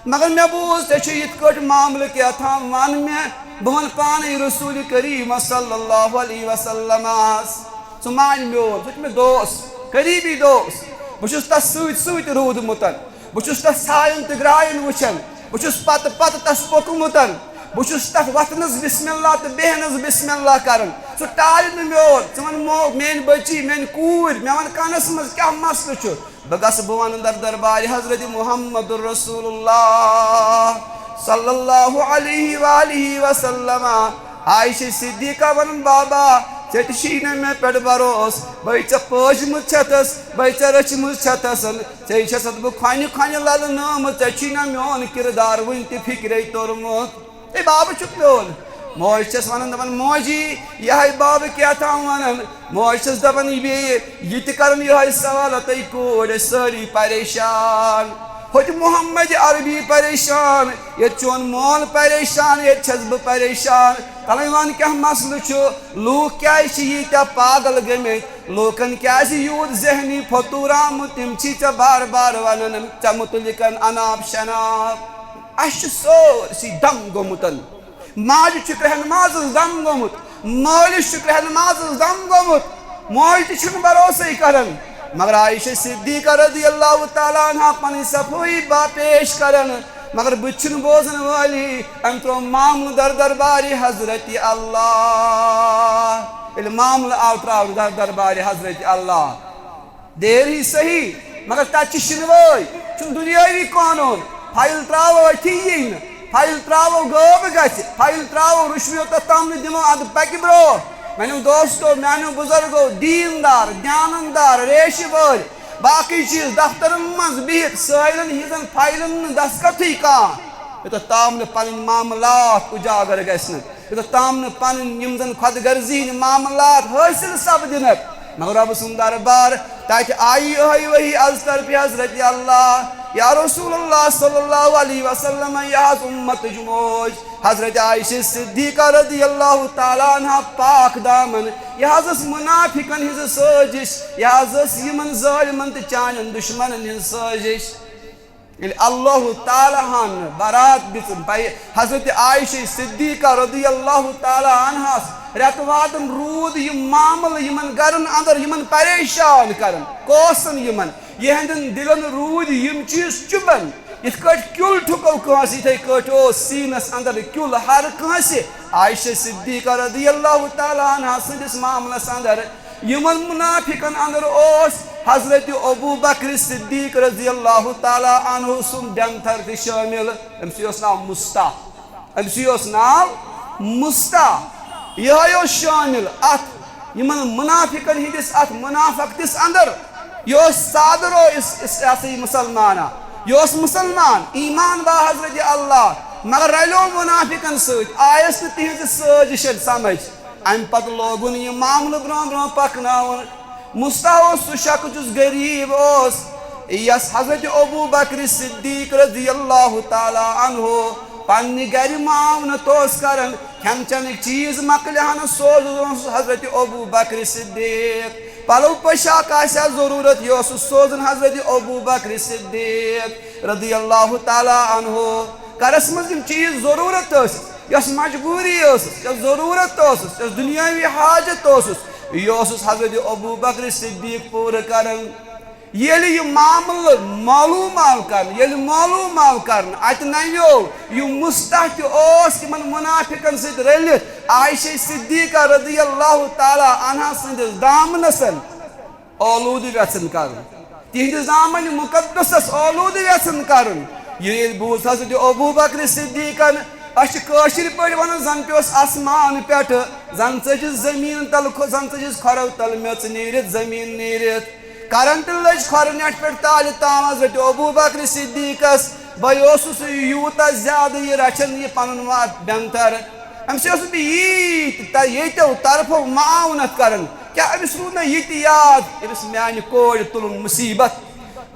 مگر مےٚ بوٗز، ژےٚ چھُے یِتھ کٲٹھۍ معاملہٕ کیٛاہ تام، وَن مےٚ، بہٕ وَنہٕ پانَے رسول کریم صلی اللہ علیہ وسلمس، سُہ مانہِ میون، سُہ چھُ مےٚ دوست، قریبی دوست۔ بہٕ چھُس تَس سۭتۍ سۭتۍ روٗدمُت، بہٕ چھُس تَس سایَن تہٕ گرٛایَن وٕچھان، بہٕ چھُس پَتہٕ پَتہٕ تَس پوٚکمُت، بہٕ چھُس تَتھ وۄتھنَس بسم اللہ تہٕ بیٚہنَس بسم اللہ کران۔ سُہ ٹالہِ نہٕ میون، ژٕ وَن مو-، میٲنۍ بٔچی، میٲنۍ کوٗر، مےٚ وَن کَنَس منٛز کیٛاہ مسلہٕ چھُ۔ بہٕ گژھٕ، بہٕ وَنہٕ در دربارِ حضرت محمد رسول اللہ صلی اللہ علیہ وآلہ وسلم۔ عائشہ صدیقہ وَنان، بابا، ژےٚ تہِ چھُے نہٕ مےٚ پٮ۪ٹھ بھروسہٕ، بَے ژےٚ پٲجمٕژ چھَتَس، بَے ژےٚ رٔچھمٕژ چھَتَس، ژےٚ چھَسَتھ بہٕ کھۄنہِ کھۄنہِ لَلہٕ نٲومٕژ، ژےٚ چھُے نہ میون کِردار وٕنہِ تہِ فِکرے توٚرمُت۔ ہے بابہٕ چھُکھ میون۔ موج چھَس وَنان، دَپان، موجی، یِہوٚے بابہٕ کیٛاہ تام وَنان۔ موج چھَس دَپان، یہِ بیٚیہِ، یہِ تہِ کَران یِہوٚے سوال، تُہۍ کوٗر ٲسۍ سٲری پریشان۔ ہوٚتہِ محمد عربی پریشان، ییٚتہِ چون مول پریشان، ییٚتہِ چھَس بہٕ پریشان۔ تَلَے وَن کیٛاہ مسلہٕ چھُ؟ لوٗکھ کیٛازِ چھِ ییٖتیٛاہ پاگل گٔمٕتۍ؟ لوٗکَن کیٛازِ یوٗت ذہنی فطور آمُت؟ تِم چھی ژےٚ بار بار وَنان، ژےٚ مُتعلِقَن اَناب شناب۔ اَسہِ چھُ سٲرسٕے دَم گوٚمُت۔ ماجہِ چھُ کرٛہنہٕ مازَس دَم گوٚمُت، مٲلِس چھُ کرٛہنہٕ مازَس دَم گوٚمُت۔ موج تہِ چھُنہٕ بھروسَے کران۔ مگر عائشہ صدیقہ رضی اللہ تعالیٰ عنہا پَنٕنۍ صفٲیی با پیش کران۔ مگر بہٕ تہِ چھُنہٕ بوزَن وٲلی، أمۍ ترٛوو معاملہٕ در دربارِ حضرت اللہ۔ ییٚلہِ معاملہٕ آو ترٛاونہٕ در دربارِ حضرت اللہ، دیر ہی صحیح، مگر تَتہِ چھِ شِنوٲے، چھُنہٕ دُنیٲوی قونوٗن۔ فایِل ترٛاوو أتھی یی نہٕ، فایِل ترٛاوو غٲب گژھِ، فایِل ترٛاوو رُشوت تَتھ تام نہٕ دِمو، اَدٕ پَکہِ برٛونٛہہ۔ میٛانیو دوستو، میٛانیو بُزرگو، دیٖندار، دیانَتدار، ریشہِ وٲلۍ، باقٕے چیٖز دفترَن منٛز بِہِتھ سٲیلَن ہِنٛزَن فایلَن نہٕ دستخطٕے کانٛہہ، یوٚتَتھ تام نہٕ پَنٕنۍ معاملات اُجاگر گژھِ نہٕ۔ یوٚتَتھ تام نہٕ پَنٕنۍ یِم زَن خۄد غرضی ہِنٛدۍ معاملات حٲصِل سَپدِنَکھ، مگر رۄبہٕ سُنٛد دربار، تَتہِ آیہِ یِہوٚے وحی از طرفِ حضرت اللہ، یا رسول اللہ صلی اللہ علیہ وسلم، یہِ حظ اُمتٕچ موج، حضرت عائشہ صدیقہ رضی اللہ تعالیٰ عنہا پاک دامن، یہِ حظ ٲس مُنافِقَن ہِنٛز سٲزِش، یہِ حظ ٲس یِمَن ظٲلمَن تہٕ چانٮ۪ن دُشمَنَن ہِنٛز سٲزِش۔ ییٚلہِ اللہ تعالیٰ ہن برات دِژٕن، پے-، حضرت عائشہ صدیقہ رضی اللہ تعالیٰ عنہَس رٮ۪تہٕ وادن روٗد یہِ معاملہٕ یِمن گرن اندر، یِمن پریشان کران، کوسن یِمن، یِہنٛدٮ۪ن دِلن روٗدۍ یِم چیٖز چُبن، یِتھ کٲٹھۍ کیُل ٹھُکو کٲنٛسہِ، یِتھے کٲٹھۍ اوس سیٖنس اندر کیُل ہر کٲنٛسہِ عائشہ صدیقہ رضی اللہ تعالیٰ عنہا سٕنٛدِس معاملس اندر۔ یِمن مُنافِقن اندر اوس حضرت ابو بکر صدیق رضی اللہ تعالیٰ عنہ سُنٛد ڈٮ۪نتھر تہِ شٲمِل۔ أمۍ سٕے اوس ناو مُستح۔ أمۍ سٕے اوس ناو مُستح۔ یِہوٚے اوس شٲمِل اَتھ، یِمن مُنافِقن ہِنٛدِس اَتھ مُنافقتِس اندر۔ یہِ اوس سادٕ رو اس-، اس-، یہِ ہسا یہِ مُسلمانا۔ یہِ اوس مُسلمان، ایمان با حضرت اللہ، مگر رلیو مُنافِقن سۭتۍ، آیس نہٕ تِہنٛزِ سٲزِشن سمجھ۔ اَمہِ پتہٕ لوگُن یہِ معاملہٕ برٛونٛہہ برٛونٛہہ پکناوُن۔ مُستح اوس سُہ شخص یُس غریٖب اوس، یَس حضرت ابو بکر صدیق رضی اللہ تعالیٰ عنہ پننہِ گرِ معاونت اوس کران، کھٮ۪ن چٮ۪نٕکۍ چیٖز مۄکلہِ ہن سوزُن اوس حضرت ابو بکر صدیق، پلو پوشاک آسہِ ہا ضروٗرت، یہِ اوس سوزان حضرت ابو بکر صدیق رضی اللہ تعالیٰ عنہ۔ گرس منٛز یِم چیٖز ضروٗرت ٲسۍ، یۄس مجبوٗری ٲسٕس، یۄس ضروٗرت ٲسٕس، یۄس دُنیٲوی حاجت اوسُس، یہِ اوسُس حضرت ابو بکر صدیق پوٗرٕ کران۔ ییٚلہِ یہِ معاملہٕ معلوٗم آو کرنہٕ، ییٚلہِ معلوٗم آو کرنہٕ، اَتہِ نَنیو یہِ مُستح تہِ اوس یِمن مُنافِقن سۭتۍ رٔلِتھ عائشہ صدیقہ رضی اللہ تعالیٰ عنہا سٕنٛدِس دامنس اولوٗدٕ یژھان کرُن، تِہنٛدِس دامنِ مُقدسس اولوٗدٕ یژھان کرُن۔ یہِ ییٚلہِ بوٗز حضرت ابو بکر صدیقن، أسۍ چھِ کٲشِرۍ پٲٹھۍ ونان، زن پیوس آسمان پٮ۪ٹھٕ، زن ژٔجِس زٔمیٖن تل، زن ژٔجِس کھۄرو تل میٚژ نیٖرِتھ، زٔمیٖن نیٖرِتھ۔ کرنٹ لٔج کھۄرٕ نیٚٹھۍ پٮ۪ٹھ تالہِ تام حضرت ابو بکر صدیقس۔ بہٕ اوسُس یوٗتاہ زیادٕ یہِ رچھان، یہِ پنُن وتھ بینتر۔ أمِس اوسُس بہٕ ییٖتۍ تہ-، ییٚتیو طرفو معاونت کران۔ کیٛاہ أمِس روٗد نہ یہِ تہِ یاد؟ أمِس میانہِ کورِ تُلُن مُصیٖبت،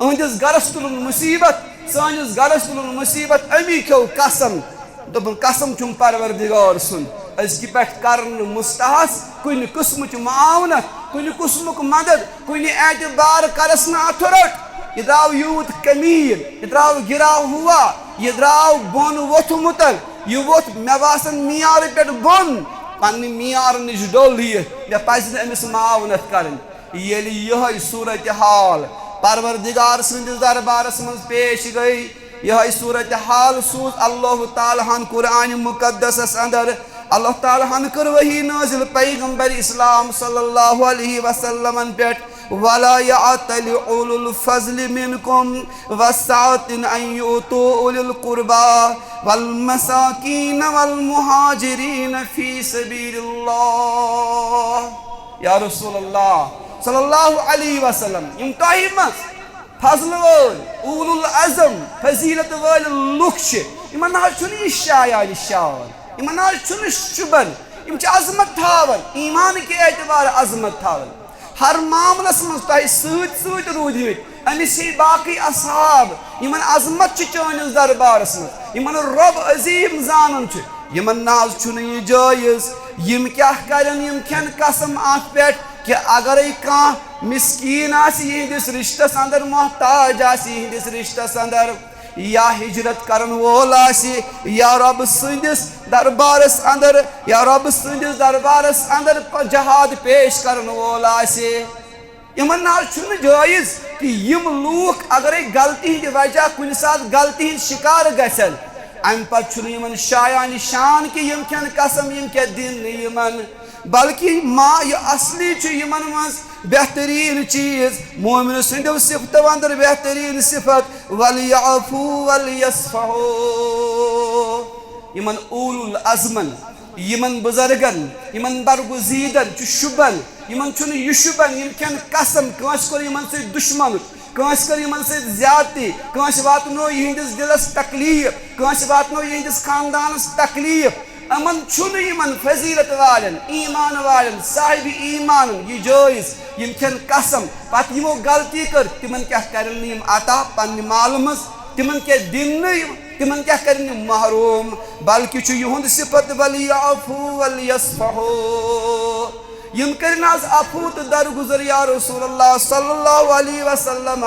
أہنٛدِس گرس تُلُن مُصیٖبت، سٲنِس گرس تُلُن مُصیٖبت۔ أمی کھیوٚو قسم، دوٚپُن، قسم چھُم پروردگار سُنٛد، أزکہِ پٮ۪ٹھ کرٕ نہٕ مُستحس کُنہِ قٕسمٕچ معاونت، کُنہِ قٕسمُک مدد، کُنہِ اعتبار کرس نہٕ اتھٕ رٔٹ۔ یہِ درٛاو یوٗت کمیٖن، یہِ درٛاو گِرا ہوا، یہِ درٛاو بۄن ووٚتھمُت۔ یہِ ووٚتھ مےٚ باسان معیارٕ پٮ۪ٹھ بۄن، پننہِ معیارٕ نِش ڈوٚل یہِ، مےٚ پزِ نہٕ أمِس معاونت کرٕنۍ۔ ییٚلہِ یِہوٚے صورتحال پروردگار سٕنٛدِس دربارس منٛز پیش گٔے، یِہوٚے صورتحال سوٗز اللہ تعالیٰ ہن قرآن مقدسس اندر۔ اللہ تعالیٰ ہن کٔر وحی نٲزِل پیغمبر اسلام صلی اللہ علیہ وسلمن پٮ۪ٹھ، ولا يأتل أولو الفضل منكم والسعة أن يؤتوا أولي القربى والمساكين والمهاجرين في سبيل الله۔ یا رسول اللہ صلی اللہ علیہ وسلم، یِم تۄہہِ منٛز فضلہٕ وٲلۍ، اولو العزم، فضیلت وٲلۍ لُکھ چھِ، یِمن نہ حظ چھُنہٕ یہِ شایان شان، یِمن نہ حظ چھُنہٕ شُبان، یِم چھِ عظمت تھاوان، ایمان کہِ اعتبار عظمت تھاوان۔ ہر معاملس منٛز تۄہہِ سۭتۍ سۭتۍ روٗدمٕتۍ، أمِس ہی باقٕے اصحاب، یِمن عظمت چھِ چٲنِس دربارس منٛز، یِمن رۄب عظیٖم زانان چھُ، یِمن نہ حظ چھُنہٕ یہِ جٲیز۔ یِم کیٛاہ کرن؟ یِم کھٮ۪ن قسم اتھ پٮ۪ٹھ کہِ اگرے کانٛہہ مسکیٖن آسہِ یِہنٛدِس رشتس اندر، محتاج آسہِ یِہنٛدِس رشتس اندر، یا ہجرت کرن وول آسہِ، یا رۄب سٕنٛدِس دربارس اندر، یا رۄب سٕنٛدِس دربارس اندر پ-، جہاد پیش کرن وول آسہِ۔ یِمن نہ حظ چھُنہٕ جٲیز کہِ یِم لوٗکھ اگرے غلطی ہٕنٛدِ وجہ کُنہِ ساتہٕ غلطی ہٕنٛدۍ شکار گژھن، امہِ پتہٕ چھُنہٕ یِمن شایان شان کہِ یِم کھٮ۪ن قسم، یِم کیٛاہ دِن نہٕ یِمن۔ بلکہ ما یہِ اصلی چھُ یِمن منٛز بہتریٖن چیٖز، مومن سٕنٛدیو صفتو اندر بہتریٖن صفت، وَلْيَعْفُوا وَلْيَصْفَحُوا۔ یِمن اولو العزمن، یِمن بزرگن، یِمن برگزیدن چھُ شُبن، یِمن چھُنہٕ یہِ شُبن، یِم کھٮ۪ن قسم، کٲنٛسہِ کوٚر یِمن سۭتۍ دُشمنُک، کٲنٛسہِ کٔر یِمن سۭتۍ زیادتی، کٲنٛسہِ واتنو یِہنٛدِس دِلس تکلیف، کٲنٛسہِ واتنو یِہنٛدِس خاندانس تکلیف۔ یِمن چھُنہٕ، یِمن فضیلت والٮ۪ن، ایمان والٮ۪ن، صاحب ایمانن یہِ جٲیز، یِم کھٮ۪ن قسم، پتہٕ یِمو غلطی کٔر، تِمن کیٛاہ کرن نہٕ یِم عطا پننہِ مالہٕ منٛز؟ تِمن کیٛاہ دِن نہٕ یِم؟ تِمن کیٛاہ کرن یِم محروم؟ بلکہِ چھُ یِہُنٛد صفت، وَلْيَعْفُوا وَلْيَصْفَحُوا۔ یِم کٔرِن از عفو تہٕ درگُزر، یا رسول اللہ صلی اللہ علیہ وسلم۔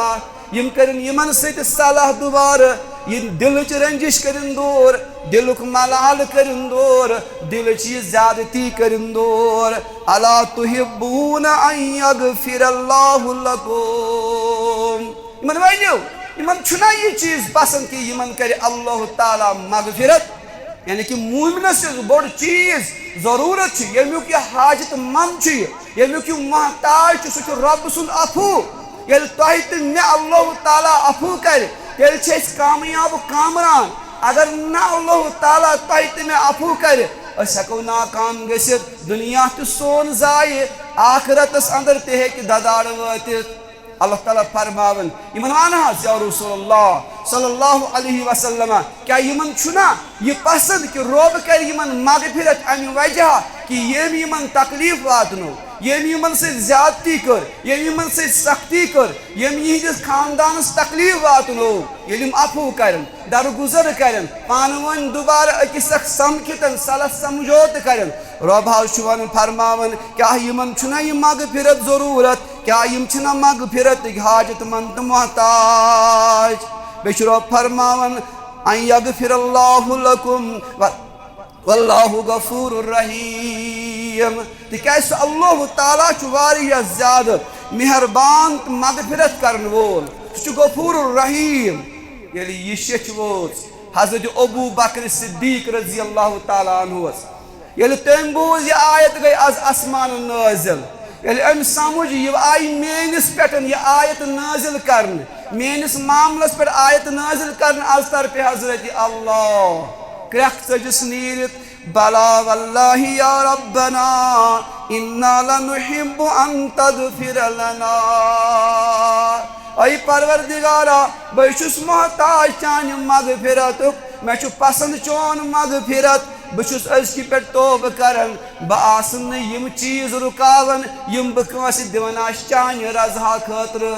یِم کٔرِن یِمن سۭتۍ صلاح دوبارٕ، یِم دِلٕچ رنجش کٔرِن دوٗر، دِلُک ملال کٔرِن دوٗر، دِلٕچ یہِ زیادتی کٔرِن دوٗر۔ أَلَا تُحِبُّونَ أَن يَغْفِرَ اللَّهُ لَكُمْ۔ یِمن ؤنِو، یِمن چھُنا یہِ چیٖز پسند کہِ یِمن کرِ اللہ تعالیٰ مغفرت؟ یعنی کہِ مومنس یُس بوٚڑ چیٖز ضروٗرت چھُ، ییٚمیُک یہِ حاجت مند چھُ، یہِ، ییٚمیُک یہِ محتاج چھُ، سُہ چھُ رۄب سُنٛد عفو۔ ییٚلہِ تۄہہِ تہٕ مےٚ اللہ تعالیٰ عفو کرِ، تیٚلہِ چھِ أسۍ کامیاب و کامران۔ اگر نہٕ اللہ تعالیٰ تۄہہِ تہٕ مےٚ عفو کرِ، أسۍ ہٮ۪کو ناکام گٔژھِتھ، دُنیا تہِ سون ضایع، آخرتس اندر تہِ ہیٚکہِ ددارٕ وٲتِتھ۔ اللہ تعالیٰ فرماوان، یِمن وَن حظ، یا رسول اللہ صلی اللہ علیہ وسلم، کیٛاہ یِمن چھُنا یہِ پسند کہِ رۄب کرِ یِمن مغفرت امہِ وجہ کہِ ییٚمۍ یِمن تکلیف واتنو، ییٚمۍ یِمن سۭتۍ زیادتی کٔر، ییٚمۍ یِمن سۭتۍ سختی کٔر، ییٚمۍ یِہنٛدِس خاندانس تکلیف واتنو، ییٚلہِ یِم عفو کرن، درگُزر کرن، پانہٕ ؤنۍ دوبارٕ أکِس اکھ سمکھِتن، صلح سمجھوتہٕ کرن، رۄب حظ چھُ ونان، فرماوان، کیٛاہ یِمن چھُنا یہِ مغفرت ضروٗرت؟ کیٛاہ یِم چھِنہ مغفرتٕکۍ حاجت مند تہٕ محتاج؟ بیٚیہِ چھُ رۄب فرماوان، ان یغفر اللہ لکم و-، واللہ غفور رحیم۔ تِکیٛازِ سُہ اللہ تعالیٰ چھُ واریاہ زیادٕ مہربان تہٕ مغفرت کرن وول، سُہ چھُ غفور الرحیم۔ ییٚلہِ یہِ شیٚچھ وٲژ حضرت ابو بکر صدیق رضی اللہ تعالیٰ عنہس، ییٚلہِ تٔمۍ بوٗز، یہِ آیت گٔے از آسمان نٲزِل، ییٚلہِ أمۍ سمجھ، یہِ آیہِ میٲنِس پٮ۪ٹھ یہِ آیت نٲزِل کرنہٕ، میٲنِس معاملس پٮ۪ٹھ آیت نٲزِل کرنہٕ از طرفِ حضرت اللہ، کرٛٮ۪کھ ژٔجِس نیٖرِتھ، بلا واللہ یا ربنا انا لنحب ان تغفر لنا۔ اے پروردگارا، بہٕ چھُس محتاج چانہِ مغفرتُک، مےٚ چھُ پسند چون مغفرت، بہٕ چھُس أزکہِ پٮ۪ٹھ توبہٕ کران، بہٕ آسہٕ نہٕ یِم چیٖز رُکاوان یِم بہٕ کٲنٛسہِ دِوان آسہٕ چانہِ رضا خٲطرٕ۔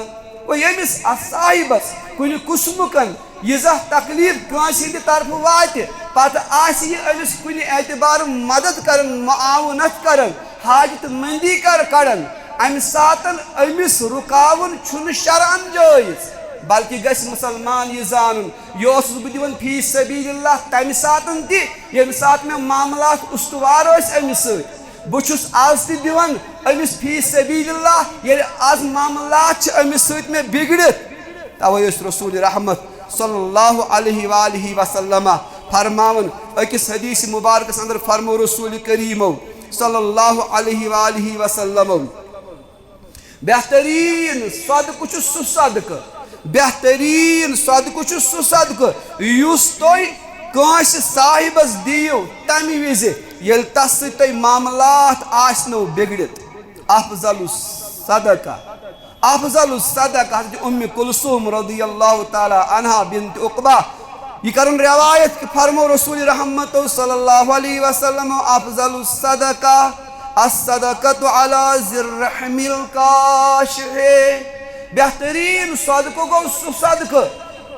گوٚو ییٚمِس اتھ صاحبس کُنہِ قٕسمُکن ییٖژاہ تکلیف کٲنٛسہِ ہٕنٛدِ طرفہٕ واتہِ، پتہٕ آسہِ یہِ أمِس کُنہِ اعتبارٕ مدد کران، معاونت کران، حاجت مندی کر کڑان، امہِ ساتن أمِس رُکاوُن چھُنہٕ شرعن جٲیز۔ بلکہِ گژھِ مُسلمان یہِ زانُن، یہِ اوسُس بہٕ دِوان فی سبیل اللہ تَمہِ ساتَن تہِ، ییٚمہِ ساتہٕ مےٚ معاملات استوار ٲسۍ أمِس سۭتۍ۔ بہٕ چھُس آز تہِ دِوان أمِس فی سبیل اللہ، ییٚلہِ آز معاملات چھِ أمِس سۭتۍ مےٚ بِگڑِتھ۔ توے ٲسۍ رسول رحمت صلی اللہ علیہ وآلہ وسلم فرماوان، أکِس حدیث مبارکس اندر فرمو رسول کریمو صلی اللہ علیہ وآلہ وسلم، بہترین صدقہٕ چھُ سُہ صدقہٕ، بہترین صدقہٕ چھُ سُہ صدقہٕ یُس تُہۍ کٲنٛسہِ صاحبس دِیِو تمہِ وِزِ ییٚلہِ تس سۭتۍ تۄہہِ معاملات آسنو بِگڑِتھ۔ افضل الصدقہ، افضل الصدقہ حضرت ام کلثوم رضی اللہ تعالی عنہا بنت عقبہ، یہِ کرن روایت کہ فرمو رسول رحمت صلی اللہ علیہ وسلم، افضل الصدقہ الصدقۃ علی ذی الرحم الکاشح۔ بہترین صدقہٕ گوٚو سُہ صدقہٕ،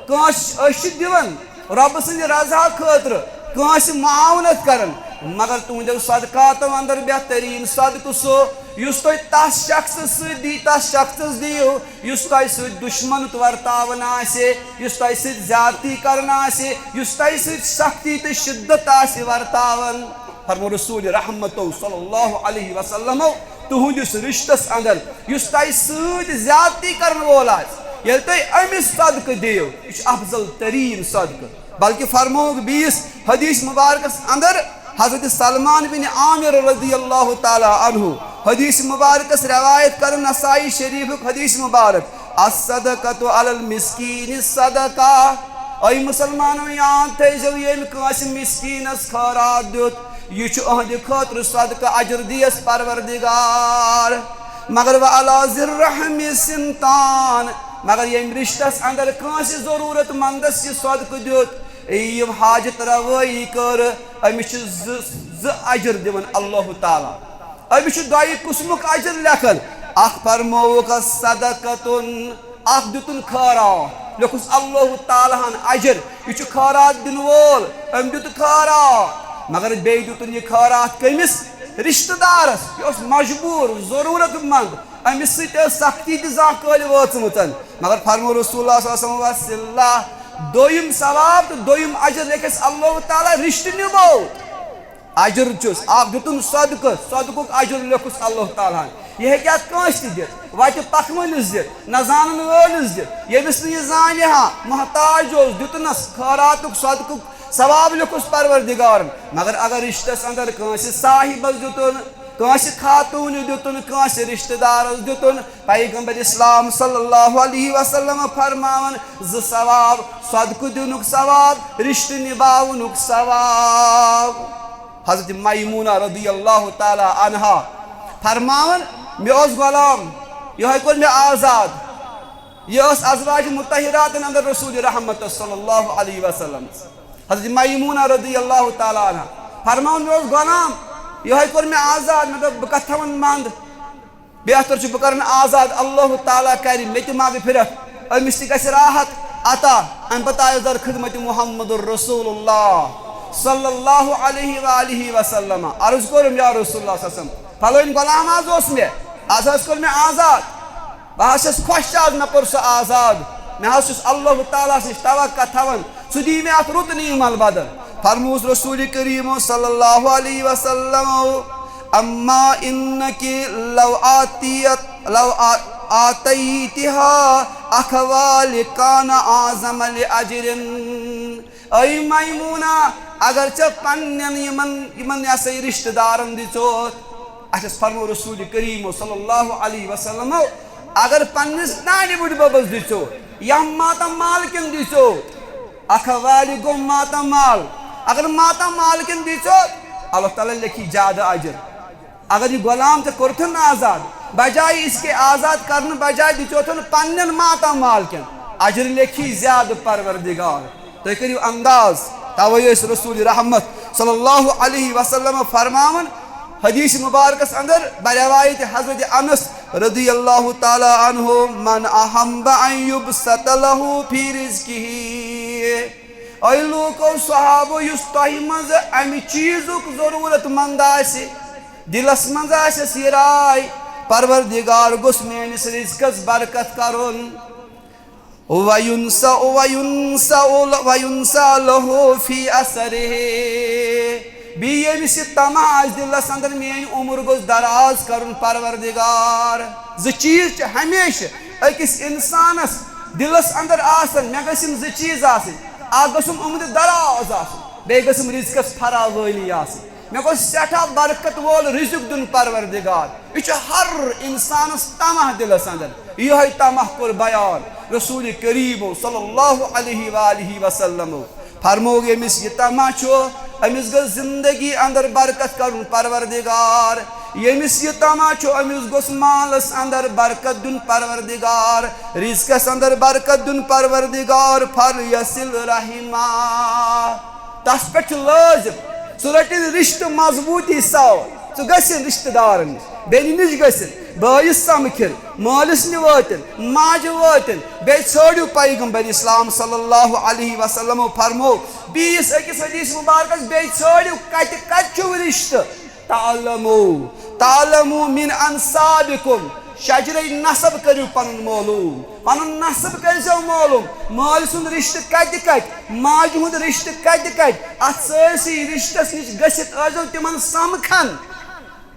کٲنٛسہِ أسۍ چھِ دِوان رۄبہٕ سٕنٛدِ رضا خٲطرٕ، کٲنٛسہِ معاونت کران، مگر تُہنٛدیو صدقاتو اندر بہترین صدقہٕ سُہ یُس تُہۍ تس شخصس سۭتۍ دی، تس شخصس دِیِو یُس تۄہہِ سۭتۍ دُشمنت ورتاوان آسہِ، یُس تۄہہِ سۭتۍ زیادتی کران آسہِ، یُس تۄہہِ سۭتۍ سختی تہٕ شدت آسہِ ورتاوان۔ فرمو رسول رحمتو صلی اللہ علیہ وسلمو، تُہنٛدِس رشتس اندر یُس تۄہہِ سۭتۍ زیادتی کرن وول آسہِ، ییٚلہِ تُہۍ أمِس صدقہٕ دِیِو، یہِ چھُ افضل ترین صدقہٕ۔ بلکہ فرمووُکھ بیٚیِس حدیث مبارکس اندر حضرت سلمان بن عامر رضی اللہ تعالی عنہ، حدیث مبارکس روایت کرن نسائی شریفک حدیث مبارک، الصدقۃ علی المسکین صدقہ۔ اے مسلمانو، یاد تھٲیزیو، ییٚمۍ کٲنٛسہِ مسکینس خٲرات دیُت، یہِ چھُ أہنٛدِ خٲطرٕ صدقہٕ، اجر دیس پروردگار۔ مگر وعلی ذی الرحم سنتان، مگر ییٚمۍ رشتس اندر کٲنٛسہِ ضروٗرت مندس یہِ صدقہٕ دیُت، یِم حاجت روٲیی کٔر، أمِس چھِ زٕ، زٕ اجر دِوان اللہ تعالیٰ۔ أمِس چھُ دۄیہِ قٕسمُک اجر لیکھان۔ اکھ فرمووُکھ صدقتن، اکھ دیُتُن خٲرات، لیوٚکھُس اللہ تعالیٰ ہن اجر، یہِ چھُ خٲرات دِنہٕ وول، أمۍ دیُت خٲرات۔ مگر بیٚیہِ دیُتُن یہِ خٲرات کٔمِس؟ رشتہٕ دارس، یہِ اوس مجبوٗر، ضروٗرت مند، أمِس سۭتۍ ٲس سختی تہِ زانٛہہ کٲلۍ وٲژمٕژ۔ مگر فرموو رسول اللہ صلی اللہ علیہ وسلم، وصلہ، دوٚیِم ثواب تہٕ دوٚیِم اجر لیکھٮ۪س اللہ تعالیٰ رشتہٕ نِبو۔ اجر چھُس، اکھ دیُتُن صدقہٕ، صدقُک اجر لیوٚکھُس اللہ تعالیٰ ہن۔ یہِ ہیٚکہِ اَتھ کٲنٛسہِ تہِ دِتھ، وَتہِ پکھوٲنِس دِتھ، نہ زانن وٲلِس دِتھ، ییٚمِس نہٕ یہِ زانہِ ہا، محتاج اوس، دیُتنس خٲراتُک صدقُک ثواب لیوٚکھُس پروردگارن۔ مگر اگر رشتس اندر کٲنٛسہِ صاحبس دیُتُن، کٲنٛسہِ خاتوٗنہِ دیُتُن، کٲنٛسہِ رشتہٕ دارس دیُتُن، پیغمبر اسلام صلی اللہ علیہ وسلم فرماوان زٕ ثواب، صدقہٕ دِنُک ثواب، رشتہٕ نباونُک ثواب۔ حضرت میمونہ رضی اللہ تعالیٰ عنہا فرماوان، مےٚ اوس غلام، یِہوٚے کوٚر مےٚ آزاد۔ یہِ ٲس ازواج مطہراتن اندر رسول رحمت صلی اللہ علیہ وسلم۔ حضرت میمونہ رضی اللہ تعالیٰ عنہا فرماوان، مےٚ اوس غلام، یِہوٚے کوٚر مےٚ آزاد، مےٚ دوٚپ، بہٕ کتھ تھاوَن بند؟ بہتر چھُ بہٕ کرن آزاد، اللہ تعالیٰ کرِ مےٚ تہِ مغفرت، أمِس تہِ گژھِ راحت عطا۔ امہِ پتہٕ آیس در خدمت محمد رسول اللہ صلی اللہ علیہ وآلہ وسلم۔ عرض کوٚرُم، یا رسول اللہ صلی اللہ علیہ وسلم، فلٲنۍ غلام حظ اوس مےٚ، از حظ کوٚر مےٚ آزاد۔ بہٕ حظ چھَس خۄش آز مےٚ کوٚر سُہ آزاد۔ مےٚ حظ چھُس اللہ تعالیٰ ہَس نِش توقع تھاوان، سُہ دِیہِ مےٚ اَتھ رُت نعمل بدل۔ فرمووُس رسول کریم صلی اللہ علیہ وسلم، اما انک لو آتیت، لو آ-، آتیتہا اخوال کان اعظم لاجر۔ اے میمونہ، اگر ژےٚ پننٮ۪ن یِمن، یِمن، یہِ ہسا یہِ رشتہٕ دارن دِژوتھ، اَسہِ حظ فرموو رسول کریم صلی اللہ علیہ وسلم، اگر پننِس نانہِ بٕڈببس دِژو یا ماتامال کٮ۪ن دِژو، اخوالہِ گوٚو ماتامال، اگر ماتامال کٮ۪ن دِژو، اللہ تعالیٰ لیکھی زیادٕ اجر۔ اگر یہِ غلام ژےٚ کوٚرتھن آزاد، بجایہِ اس کے آزاد کرنہٕ بجایہِ دِژوتھن پننٮ۪ن ماتامال کٮ۪ن، اجر لیکھی زیادٕ پروردگار۔ تُہۍ کٔرِو انداز، توے ٲسۍ رسول رحمت صلی اللہ علیہ وسلم فرماوان حدیث مبارکس اندر بروایت حضرت انس رضی اللہ تعالیٰ عنہ، من احب ان یبسط لہ فی رزقہ۔ اے لوکو، صحابو، یُس تۄہہِ منٛز امہِ چیٖزُک ضروٗرت مند آسہِ، دِلس منٛز آسٮ۪س یہِ راے، پروردگار گوٚژھ میٲنِس رزقس برکت کرُن۔ وَيُنسَأُ، وَيُنسَأُ، وَيُنسَأَ لَهُ فِي أَثَرِهِ۔ بیٚیہِ ییٚمِس یہِ طمع آسہِ دِلس اندر، میٲنۍ عمر گوٚژھ دراز کرُن پروردگار۔ زٕ چیٖز چھِ ہمیشہِ أکِس انسانس دِلس اندر آسان، مےٚ گٔژھۍ یِم زٕ چیٖز آسٕنۍ، اکھ گوٚژھُم عمر دراز آسُن، بیٚیہِ گٔژھٕم رزقس فراوٲنی آسٕنۍ۔ مےٚ گوٚژھ سٮ۪ٹھاہ برکت وول رزق دیُن پروردگار۔ یہِ چھُ ہر انسانس طمع دِلس اندر۔ یِہوٚے طمع کوٚر بیان رسول کریمو صلی اللہ علیہ وآلہ وسلمو۔ فرموو، ییٚمِس یہِ طمع چھُ، أمِس گٔژھ زندگی اندر برکت کرُن پروردگار۔ ییٚمِس یہِ طمع چھُ، أمِس گوٚژھ مالس اندر برکت دیُن پروردگار، رزقس اندر برکت دیُن پروردگار۔ فَلْيَصِلْ رَحِمَهُ۔ تس پٮ۪ٹھ چھُ لٲزم، سُہ رٔٹِن رشتہٕ مضبوٗطی سان، سُہ گژھِن رشتہٕ دارن نِش، بیٚنہِ نِش گژھِن، بٲیِس سمکھِن، مٲلِس نِش وٲتِن، ماجہِ وٲتِن، بیٚیہِ ژھٲنٛڈِو۔ پیغمبر اسلام صلی اللہ علیہ وسلمو فرموو بیٚیِس أکِس حدیث مبارکس، بیٚیہِ ژھٲنٛڈِو کتہِ کتہِ چھُو رشتہٕ۔ تَعَلَّمُوا، تَعَلَّمُوا مِنْ أَنْسَابِكُمْ۔ شجرے نسب کٔرِو پنُن معلوم، پنُن نسب کٔرۍزیو معلوم۔ مٲلۍ سُنٛد رشتہٕ کتہِ کتہِ، ماجہِ ہُنٛد رشتہٕ کتہِ کتہِ، اتھ سٲرسٕے رشتس نِش گٔژھِتھ ٲسۍزیو تِمن سمکھان۔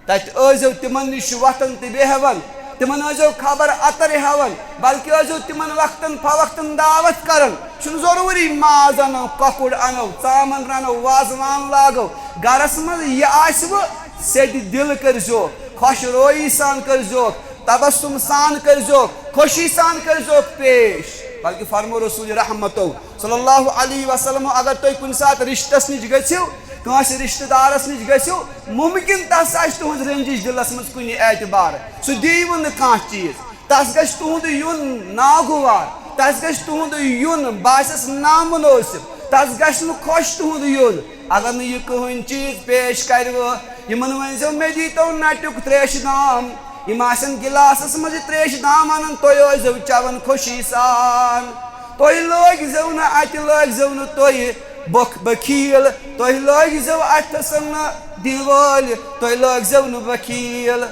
تتہِ ٲسۍزیو تِمن نِش وۄتھان تہٕ بیہوان، تِمن ٲسۍزیو خبر اتر ہٮ۪وان، بلکہِ ٲسۍزیو تِمن وقتن فوقتن دعوت کران۔ چھُنہٕ ضروٗری ماز انو، کۄکُر انو، ژامن رنو، وازوان لاگو۔ گرس منٛز یہِ آسِوٕ، سیٚدِ دِلہٕ کٔرۍزیوکھ، خۄش رویی سان کٔرۍزیوکھ، تبسم سان کٔرۍزیوکھ، خوشی سان کٔرۍزیوکھ پیش۔ بلکہِ فرمو رسول رحمتو صلی اللہ علیہ وسلم، اگر تُہۍ کُنہِ ساتہٕ رشتس نِش گٔژھِو، کٲنٛسہِ رشتہٕ دارس نِش گٔژھِو، ممکن تس آسہِ تُہنٛز رنجش دِلس منٛز کُنہِ اعتبار، سُہ دیٖوٕ نہٕ کانٛہہ چیٖز، تس گژھِ تُہُنٛد یُن ناگوار، تس گژھِ تُہُنٛد یُن باسٮ۪س نامنٲسب، تس گژھِ نہٕ خۄش تُہُنٛد یُن۔ اگر نہٕ یہِ کٕہٕنۍ چیٖز پیش کرِوٕ، یِمن ؤنۍزیو، مےٚ دیٖتو نٹیُک تریشہِ دام۔ یِم آسن گِلاسس منٛز یہِ تریشہِ دام انان، تُہۍ ٲسۍزیو چٮ۪وان خوشی سان۔ تُہۍ لٲگۍزیو نہٕ اتہِ، لٲگۍزیو نہٕ تُہۍ بخ-، بخیل، تُہۍ لٲگۍزیو اتھس نہٕ دِنہٕ وٲلۍ، تُہۍ لٲگۍزیو نہٕ بخیل۔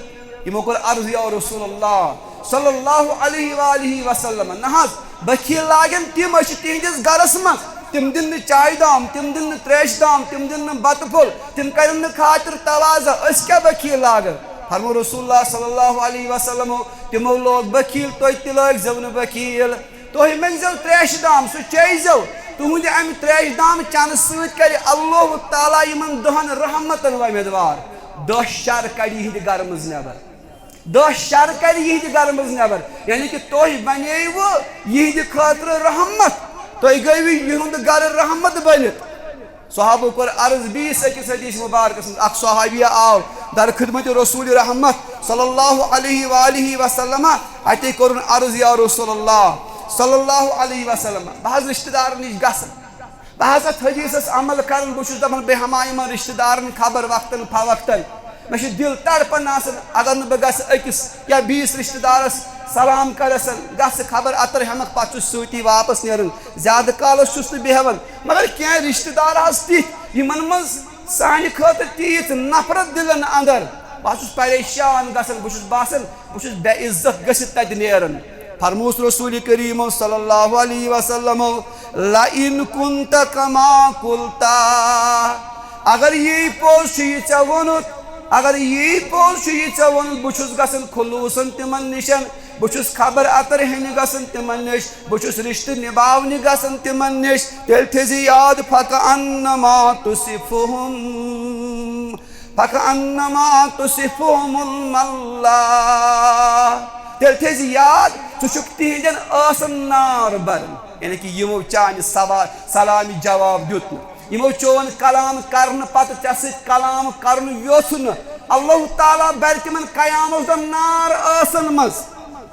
یِمو کوٚر عرض، یا رسول اللہ صلی اللہ علیہ وآلہ وسلم، نہ حظ، بخیل لاگن تِم، أسۍ چھِ تِہنٛدِس گرس منٛز، تِم دِن نہٕ چایہِ دام، تِم دِن نہٕ تریشہِ دام، تِم دِن نہٕ بتہٕ پھوٚل، تِم کرن نہٕ خاطر تواضع، أسۍ کیٛاہ بخیل لاگن؟ فرمو رسول اللہ صلی اللہ علیہ وسلم، تِمو لوگ بخیل، تُہۍ تہِ لٲگۍ زیو نہٕ بخیل۔ تُہۍ مٔنگۍ زیو تریشہِ دام، سُہ چیٚیہِ زیو۔ تُہنٛدِ امہِ تریشہِ دام چنہٕ سۭتۍ کرِ اللہ تعالیٰ یِمن دہن رحمتن وۄمیدوار۔ دہ شر کڑِ یِہنٛدِ گرٕ منٛز نٮ۪بر۔ دہ شر کرِ یِہنٛدِ گرٕ منٛز نٮ۪بر۔ یعنی کہِ تُہۍ بنیوٕ یِہنٛدِ خٲطرٕ رحمت۔ تُہۍ گٔیوٕ یِہُنٛد گرٕ رحمت بٔنِتھ۔ صحابو کوٚر عرض بیٚیِس أکِس حدیث مبارکس منٛز، اکھ صحابی آو در خدمت رسول رحمت صلی اللہ علیہ وآلہ وسلم، اتے کوٚرُن عرض، یا رسول اللہ صلی اللہ علیہ وسلم، بہٕ حظ رشتہٕ دارن نِش گژھٕ، بہٕ حظ اتھ حدیثس عمل کران، بہٕ چھُس دپان بہٕ ہٮ۪مہٕ ہا یِمن رشتہٕ دارن خبر وقتن فوقتن، مےٚ چھُ دِل تڑپان آسان، اگر نہٕ بہٕ گژھٕ أکِس یا بیٚیِس رشتہٕ دارس سلام کرسن، گژھٕ خبر اتر ہٮ۪مکھ، پتہٕ چھُس سۭتی واپس نیران، زیادٕ کالس چھُس نہٕ بیہوان۔ مگر کینٛہہ رشتہٕ دار آسہٕ تِتھۍ، یِمن منٛز سانہِ خٲطرٕ تیٖژ نفرت دِلن اندر، بہٕ حظ چھُس پریشان گژھان، بہٕ چھُس باسان، بہٕ چھُس بے عزت گٔژھِتھ تتہِ نیران۔ فرموس رسول کریم صلی اللہ علیہ وسلم، لئن کنت کما قلت، اگر یی پوٚز چھُ یہِ ژےٚ ووٚنُتھ، اگر یی پوٚز چھُ یہِ ژےٚ ووٚنُتھ، بہٕ چھُس گژھان خلوصن تِمن نِشن، بہٕ چھُس خبر اتر ہیٚنہِ گژھان تِمن نِش، بہٕ چھُس رشتہٕ نباونہِ گژھان تِمن نِش، تیٚلہِ تھٲیزِ یاد، فکأنما تصفهم، فکأنما تصفهم الملا۔ تیٚلہِ تھٲیزِ یاد، ژٕ چھُکھ تِہنٛدٮ۪ن ٲسن نار بران، یعنی کہِ یِمو چانہِ سوا-، سلامہِ جواب دیُت نہٕ۔ یِمو چون کلام کرنہٕ پتہٕ ژےٚ سۭتۍ کلام کرُن یوٚژھ نہٕ۔ اللہ تعالیٰ برِ تِمن قیامت دۄہ نار ٲسن منٛز۔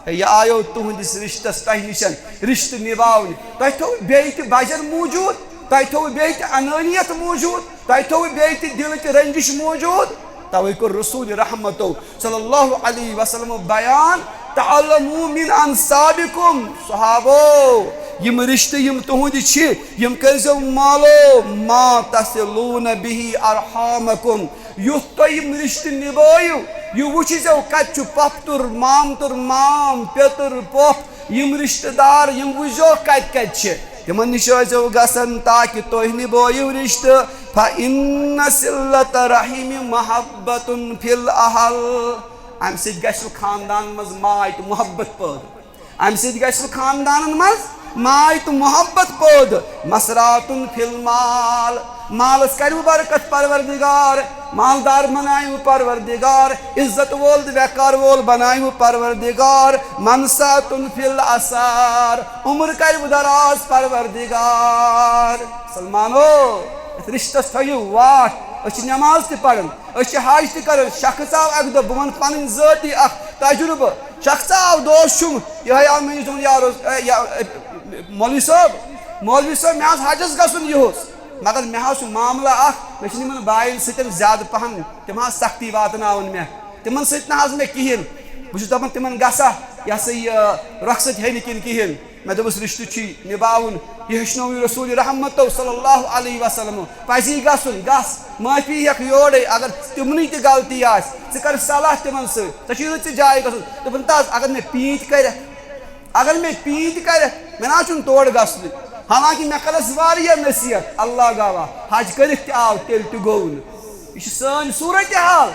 ہے، یہِ آیو تُہنٛدِس رشتس تۄہہِ نِشن رشتہٕ نباونہِ۔ تۄہہِ تھوٚو بیٚیہِ تہِ بجر موٗجوٗد، تۄہہِ تھوٚو بیٚیہِ تہِ انٲنیت موٗجوٗد، تۄہہِ تھوٚو بیٚیہِ تہِ دِلٕچ رنجش موٗجوٗد۔ توے کوٚر رسول رحمتو صلی اللہ علیہ وسلم بیان، تعلموا من انسابکم، صحابو، یِم رشتہٕ یِم تُہنٛدِ چھِ، یِم کٔرۍزیو معلوم، ما تصلون به ارحامکم، یُتھ تُہۍ یِم رشتہٕ نبٲیِو، یہِ وٕچھزیو کتہِ چھُ پۄپھتُر، مامتُر، مام، پیٚتُر، پۄپھ، یِم رِشتہٕ دار، یِم وٕچھزیو کَتہِ کَتہِ چھِ، تِمَن نِش ٲسۍزیو گژھان، تاکہِ تُہۍ نِبٲیِو رِشتہٕ۔ فَإِنَّ صِلَةَ الرَّحِمِ مَحَبَّةٌ فِي الْأَهْلِ۔ اَمہِ سۭتۍ گژھِ خاندان منٛز ماے تہٕ محبت پٲدٕ۔ اَمہِ سۭتۍ گژھِ خاندانَن منٛز ماے تہٕ محبت پٲدٕ۔ مَثَرَةٌ فِي الْمَالِ۔ مالَس کَرِ برکت پروردگار، مالدار بناوِ پروردگار، عزت وول تہٕ وقار وول بناوِ پروردگار۔ مَنسَةٌ فِي الْأَثَرِ۔ عمر کَرِ دراز پروردگار۔ مسلمانو، یَتھ رِشتَس تھٲیِو واٹھ۔ أسۍ چھِ نماز تہِ پَران، أسۍ چھِ حج تہِ کران۔ شخص آو اکہِ دۄہ، بہٕ وَنہٕ پَنٕنۍ ذٲتی اکھ تجربہٕ۔ شخص آو، دوس چھُم، یِہوٚے آو مےٚ نِش، دوٚپُن، "یارو، اے، یا، اے، مولوی صٲب، مولوی صٲب، مےٚ آز حجَس گژھُن یِہُس، مگر مےٚ حظ چھُ معاملہٕ اکھ، مےٚ چھِنہٕ یِمَن بایَن سۭتۍ زیادٕ پَہَن، تِم حظ سختی واتناوَن مےٚ، تِمَن سۭتۍ نہ حظ مےٚ کِہیٖنۍ۔ بہٕ چھُس دَپان تِمَن گژھا، یہِ ہسا یہِ، رۄخصت ہیٚنہِ کِنہٕ کِہیٖنۍ؟" مےٚ دوٚپُس، رِشتہٕ چھُے نِباوُن، یہِ ہیٚچھنووُے رسول رحمتو صلی اللہ علیہ وسلمو۔ پَزی گژھُن، گژھ، معٲفی ہیٚکھ یورَے، اگر تِمنٕے تہِ غلطی آسہِ، ژٕ کر صلاح تِمن سۭتۍ، ژےٚ چھُے رٕژِ جایہِ گژھُن۔ دوٚپُن، تَس اگر مےٚ پیٖنتۍ کرِ، اگر مےٚ پیٖنتۍ کرِ، مےٚ نہ حظ چھُنہٕ تور گژھنُے۔ حالانکہ مےٚ کٔرٕس واریاہ نصیحت، اللہ گواہ، حج کٔرِتھ تہِ آو، تیٚلہِ تہِ گوٚو نہٕ۔ یہِ چھِ سٲنۍ صورتحال،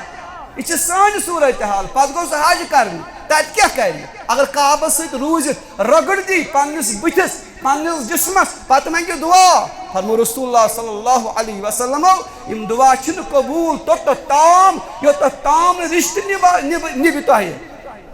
یہِ چھِ سٲنۍ صورتحال۔ پتہٕ گوٚو سُہ حج کرنہِ، تتہِ کیٛاہ کرِ؟ اگر کعبس سۭتۍ روٗزِتھ رگڑ دی پننِس بٕتھِس، پننِس جسمس، پتہٕ منگہِ دعا۔ فرمو رسول اللہ صلی اللہ علیہ وسلمو، یِم دعا چھِنہٕ قبول توٚتتھ تام، یوٚتتھ تام نہٕ رشتہٕ نِبا-، نِب-، نِبہِ تۄہہِ۔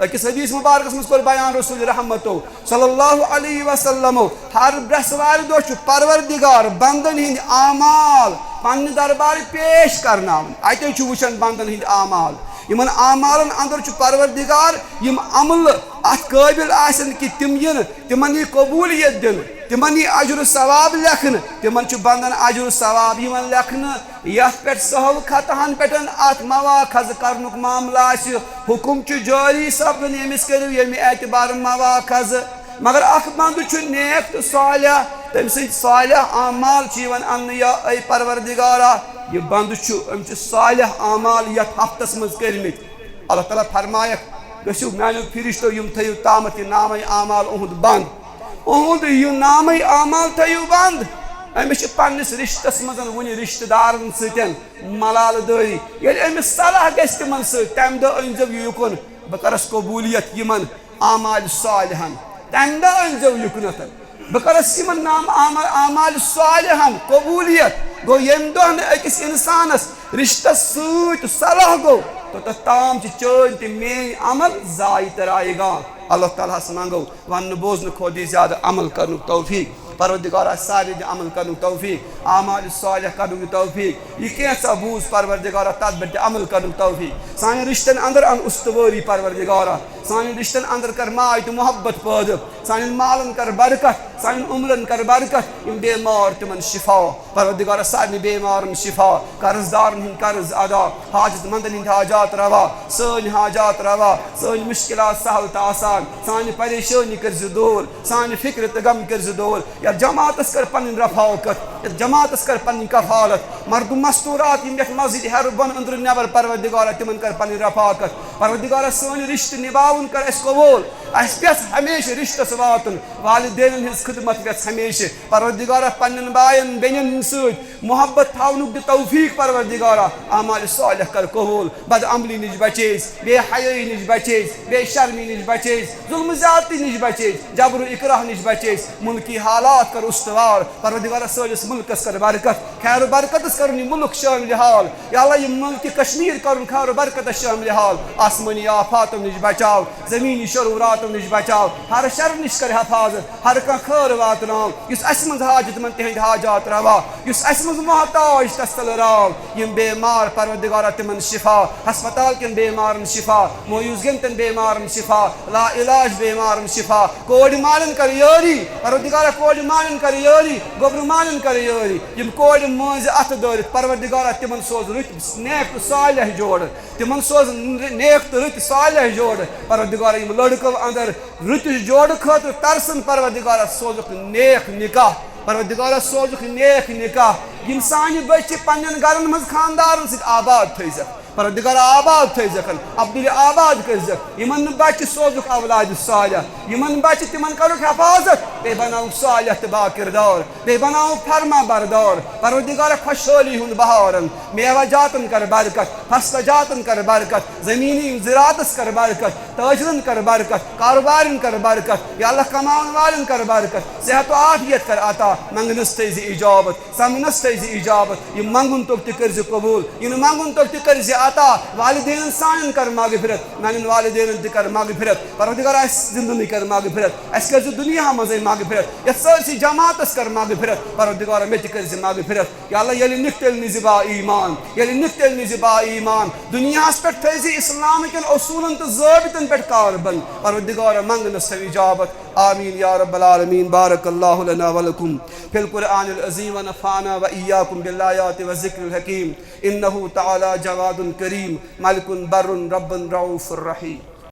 أکِس حدیث مبارکس منٛز کوٚر بیان رسول رحمتو صلی اللہ علیہ وسلمو، ہر برٛٮ۪سوارِ دۄہ چھُ پروردگار بندن ہٕنٛدۍ اعمال پننہِ دربارٕ پیش کرناوان۔ اتے چھُ وٕچھان بندن ہٕنٛدۍ اعمال۔ یِمن اعمالن اندر چھُ پروردگار یِم عملہٕ اتھ قٲبل آسن کہِ تِم یِن، تِمن یی قبولیت دِنہٕ، تِمن یی اجر و ثواب لیکھنہٕ، تِمن چھُ بندن اجر و ثواب یِوان لیکھنہٕ۔ یتھ پٮ۪ٹھ سہو خطاہن پٮ۪ٹھ اتھ مواخذ کرنُک معاملہٕ آسہِ، حکم چھُ جٲری سپدُن، ییٚمِس کٔرِو ییٚمہِ اعتبار مواخذ۔ مگر اکھ بندٕ چھُ نیک تہٕ صالح، تٔمۍ سٕنٛدۍ صالح اعمال چھِ یِوان اننہٕ، یا اے پروردگارا، یہِ بندٕ چھُ، أمۍ چھِ صالح اعمال یتھ ہفتس منٛز کٔرمٕتۍ۔ اللہ تعالیٰ فرمایکھ، گٔژھِو میانیو فرشتو، یِم تھٲیِو تامتھ یہِ نامے اعمال اُہُنٛد بند۔ اُہُنٛد یہِ نامے اعمال تھٲیِو بند۔ أمِس چھِ پننِس رشتس منٛز وُنہِ رشتہٕ دارن سۭتۍ ملالہٕ دٲری۔ ییٚلہِ أمِس صلاح گژھِ تِمن سۭتۍ، تمہِ دۄہ أنۍزیو یہِ یُکُن، بہٕ کرس قبولیت یِمن اعمال صالحن۔ تمہِ دۄہ أنۍزیو یُکنتھ، بہٕ کرس یِمن نام اعمال، اعمال صالحن قبولیت۔ گوٚو، ییٚمہِ دۄہ نہٕ أکِس انسانس رشتس سۭتۍ صلاح گوٚو، توٚتتھ تام چھِ چٲنۍ تہِ میٲنۍ عمل ضایع تہٕ رایگان۔ اللہ تعالیٰ ہس منگو وننہٕ بوزنہٕ کھۄتہٕ یہِ زیادٕ عمل کرنُک توفیق۔ پروردگارا، سارے دِ عمل کرنُک توفیق، اعمال صالح کرنُک توفیق۔ یہِ کینٛژھا بوٗز پروردگارا، تتھ پٮ۪ٹھ دِ عمل کرنُک توفیق۔ سانٮ۪ن رشتن اندر ان استوٲری پروردگارا، سانٮ۪ن رشتن اندر کر ماے تہٕ محبت پٲدٕ، سانٮ۪ن مالن کر برکت، سانٮ۪ن عمرن کر برکت، یِم بیمار تِمن شفا۔ پروردگارا، سارنٕے بیمارن شفا، قرض دارن ہٕنٛدۍ قرض ادا، حاجت مندن ہٕنٛدۍ حاجات روا، سٲنۍ حاجات روا، سٲنۍ مشکلات سہل تہٕ آسان، سانہِ پریشٲنی کٔرۍ زِ دوٗر، سانہِ فکرِ تہٕ غم کٔرۍ زِ دوٗر۔ یتھ جماعتس کر پنٕنۍ رفاقت، یتھ جماعتس کر پنٕنۍ کفالت۔ مردم مستورات یِم یتھ مسجد ہیرٕ بۄن أنٛدرٕ نٮ۪بر، پروردگارا، تِمن کر پنٕنۍ رفاقت۔ پروردگارا، سٲنۍ رشتہٕ نباوُن کر اسہِ قبول۔ اسہِ پٮ۪ژھ ہمیشہِ رشتس واتُن، والدینن ہٕنٛز خدمت پٮ۪ژھ ہمیشہِ۔ پروردگارا، پننٮ۪ن باین بیٚنٮ۪ن سۭتۍ محبت تھاونُک دِ توفیق پروردگارا، اعمال صالح کر قبول، بد عملی نِش بچے أسۍ، بے حیٲیی نِش بچے أسۍ، بے شرمی نِش بچے أسۍ، ظلم زیادتی نِش بچے أسۍ، جبر و اکراہ نِش بچے أسۍ، ملکی حالات کر استوار۔ پروردگارا، سٲنِس ملکس کر برکت، خیر و برکتس کرُن یہِ ملک شامل حال۔ یا اللہ، یہِ ملک کشمیر کرُن خیر و برکتس شامل حال۔ آسمٲنی آفاتو نِش بچاو، زمینی شروراتو نِش بچاو، ہر شر نِش کر حفاظت، ہر کانٛہہ خٲر واتناو، یُس اسہِ منٛز حاجت منٛد تِہنٛدۍ حاجات روا، یُس اسہِ منٛز محتاج تس تل راو۔ یِم بیمار پروردگارا تِمن شفا، ہسپتال کٮ۪ن بیمارن شفا، مویوٗز گٔمتٮ۪ن بیمارن شفا، لا علاج بیمارن شفا، کورِ مالٮ۪ن کر یٲری، پروردگارا کورِ مالٮ۪ن کر یٲری، گوٚبرٕ مالٮ۪ن کر یٲری۔ یِم کورِ مٲنٛزِ اتھٕ دٲرِتھ، پروردگارا تِمن سوز رٕتۍ نیک تہٕ صالح جوڑٕ، تِمن سوز نیک تہٕ رٕتۍ صالح جوڑٕ۔ پروردگارا یِم لڑکو اندر رٕتِس جوڑٕ خٲطرٕ ترسن، پروردگارا سوزُکھ نیک نکاح، پروردگارا سوزُکھ نیک نکاح۔ یِم سانہِ بچہِ پننٮ۪ن گرن منٛز خاندارن سۭتۍ آباد تھٲیزٮ۪کھ، پروردگار آباد تھٲیزٮ۪کھ، عبدالآباد کٔرزٮ۪کھ، یِمن نہٕ بچہِ سوزُکھ اولاد صالح، یِمن بچہِ تِمن کَرُکھ حفاظت، بیٚیہِ بناوُکھ صالح تہٕ باکردار، بیٚیہِ بناوُکھ فرما بردار۔ پروردگار خۄشحٲلی ہُنٛد بہارن، میوہ جاتن کر برکت، فصل جاتن کر برکت، زمینی زراعتس کر برکت، تاجرن کر برکت، کاروبارن کر برکت، یا اللہ کماون والٮ۪ن کر برکت، صحت و عافیت کر عطا، منگنس تھٲیزِ اجابت، سمنس تھٲیزِ اجابت، یہِ منگُن توٚگ تہِ کٔرزِ قبول، یہِ نہٕ منگُن توٚگ تہِ کٔرزِ عطا، والدینن سانٮ۪ن کر مغفرت، میانٮ۪ن والدینن تہِ کر مغفرت، پروردگار اسہِ زندنٕے کر مغفرت، اسہِ کٔرزِ دُنیا منٛزے مغفرت، یتھ سٲرسٕے جماعتس کر مغفرت، پروردگار مےٚ تہِ کٔرزِ مغفرت۔ یا اللہ، ییٚلہِ نِکھ تیٚلہِ نِزِ با ایمان، ییٚلہِ نِکھ تیٚلہِ نِزِ با ایمان۔ دُنیاہس پٮ۪ٹھ تھٲیزِ اسلام کٮ۪ن اصوٗلن تہٕ ضٲبطن پٮ۪ٹھ کاربند۔ پروردگار منگنس تھٲو اجابت۔ آمین یا رب العالمین۔ بارک اللہ لنا ولکم فی القرآن العظیم ونفعنا و ایاکم بالآیات و ذکر الحکیم۔ انہ تعالی جواد کریم ملک بر رب رؤوف الرحیم۔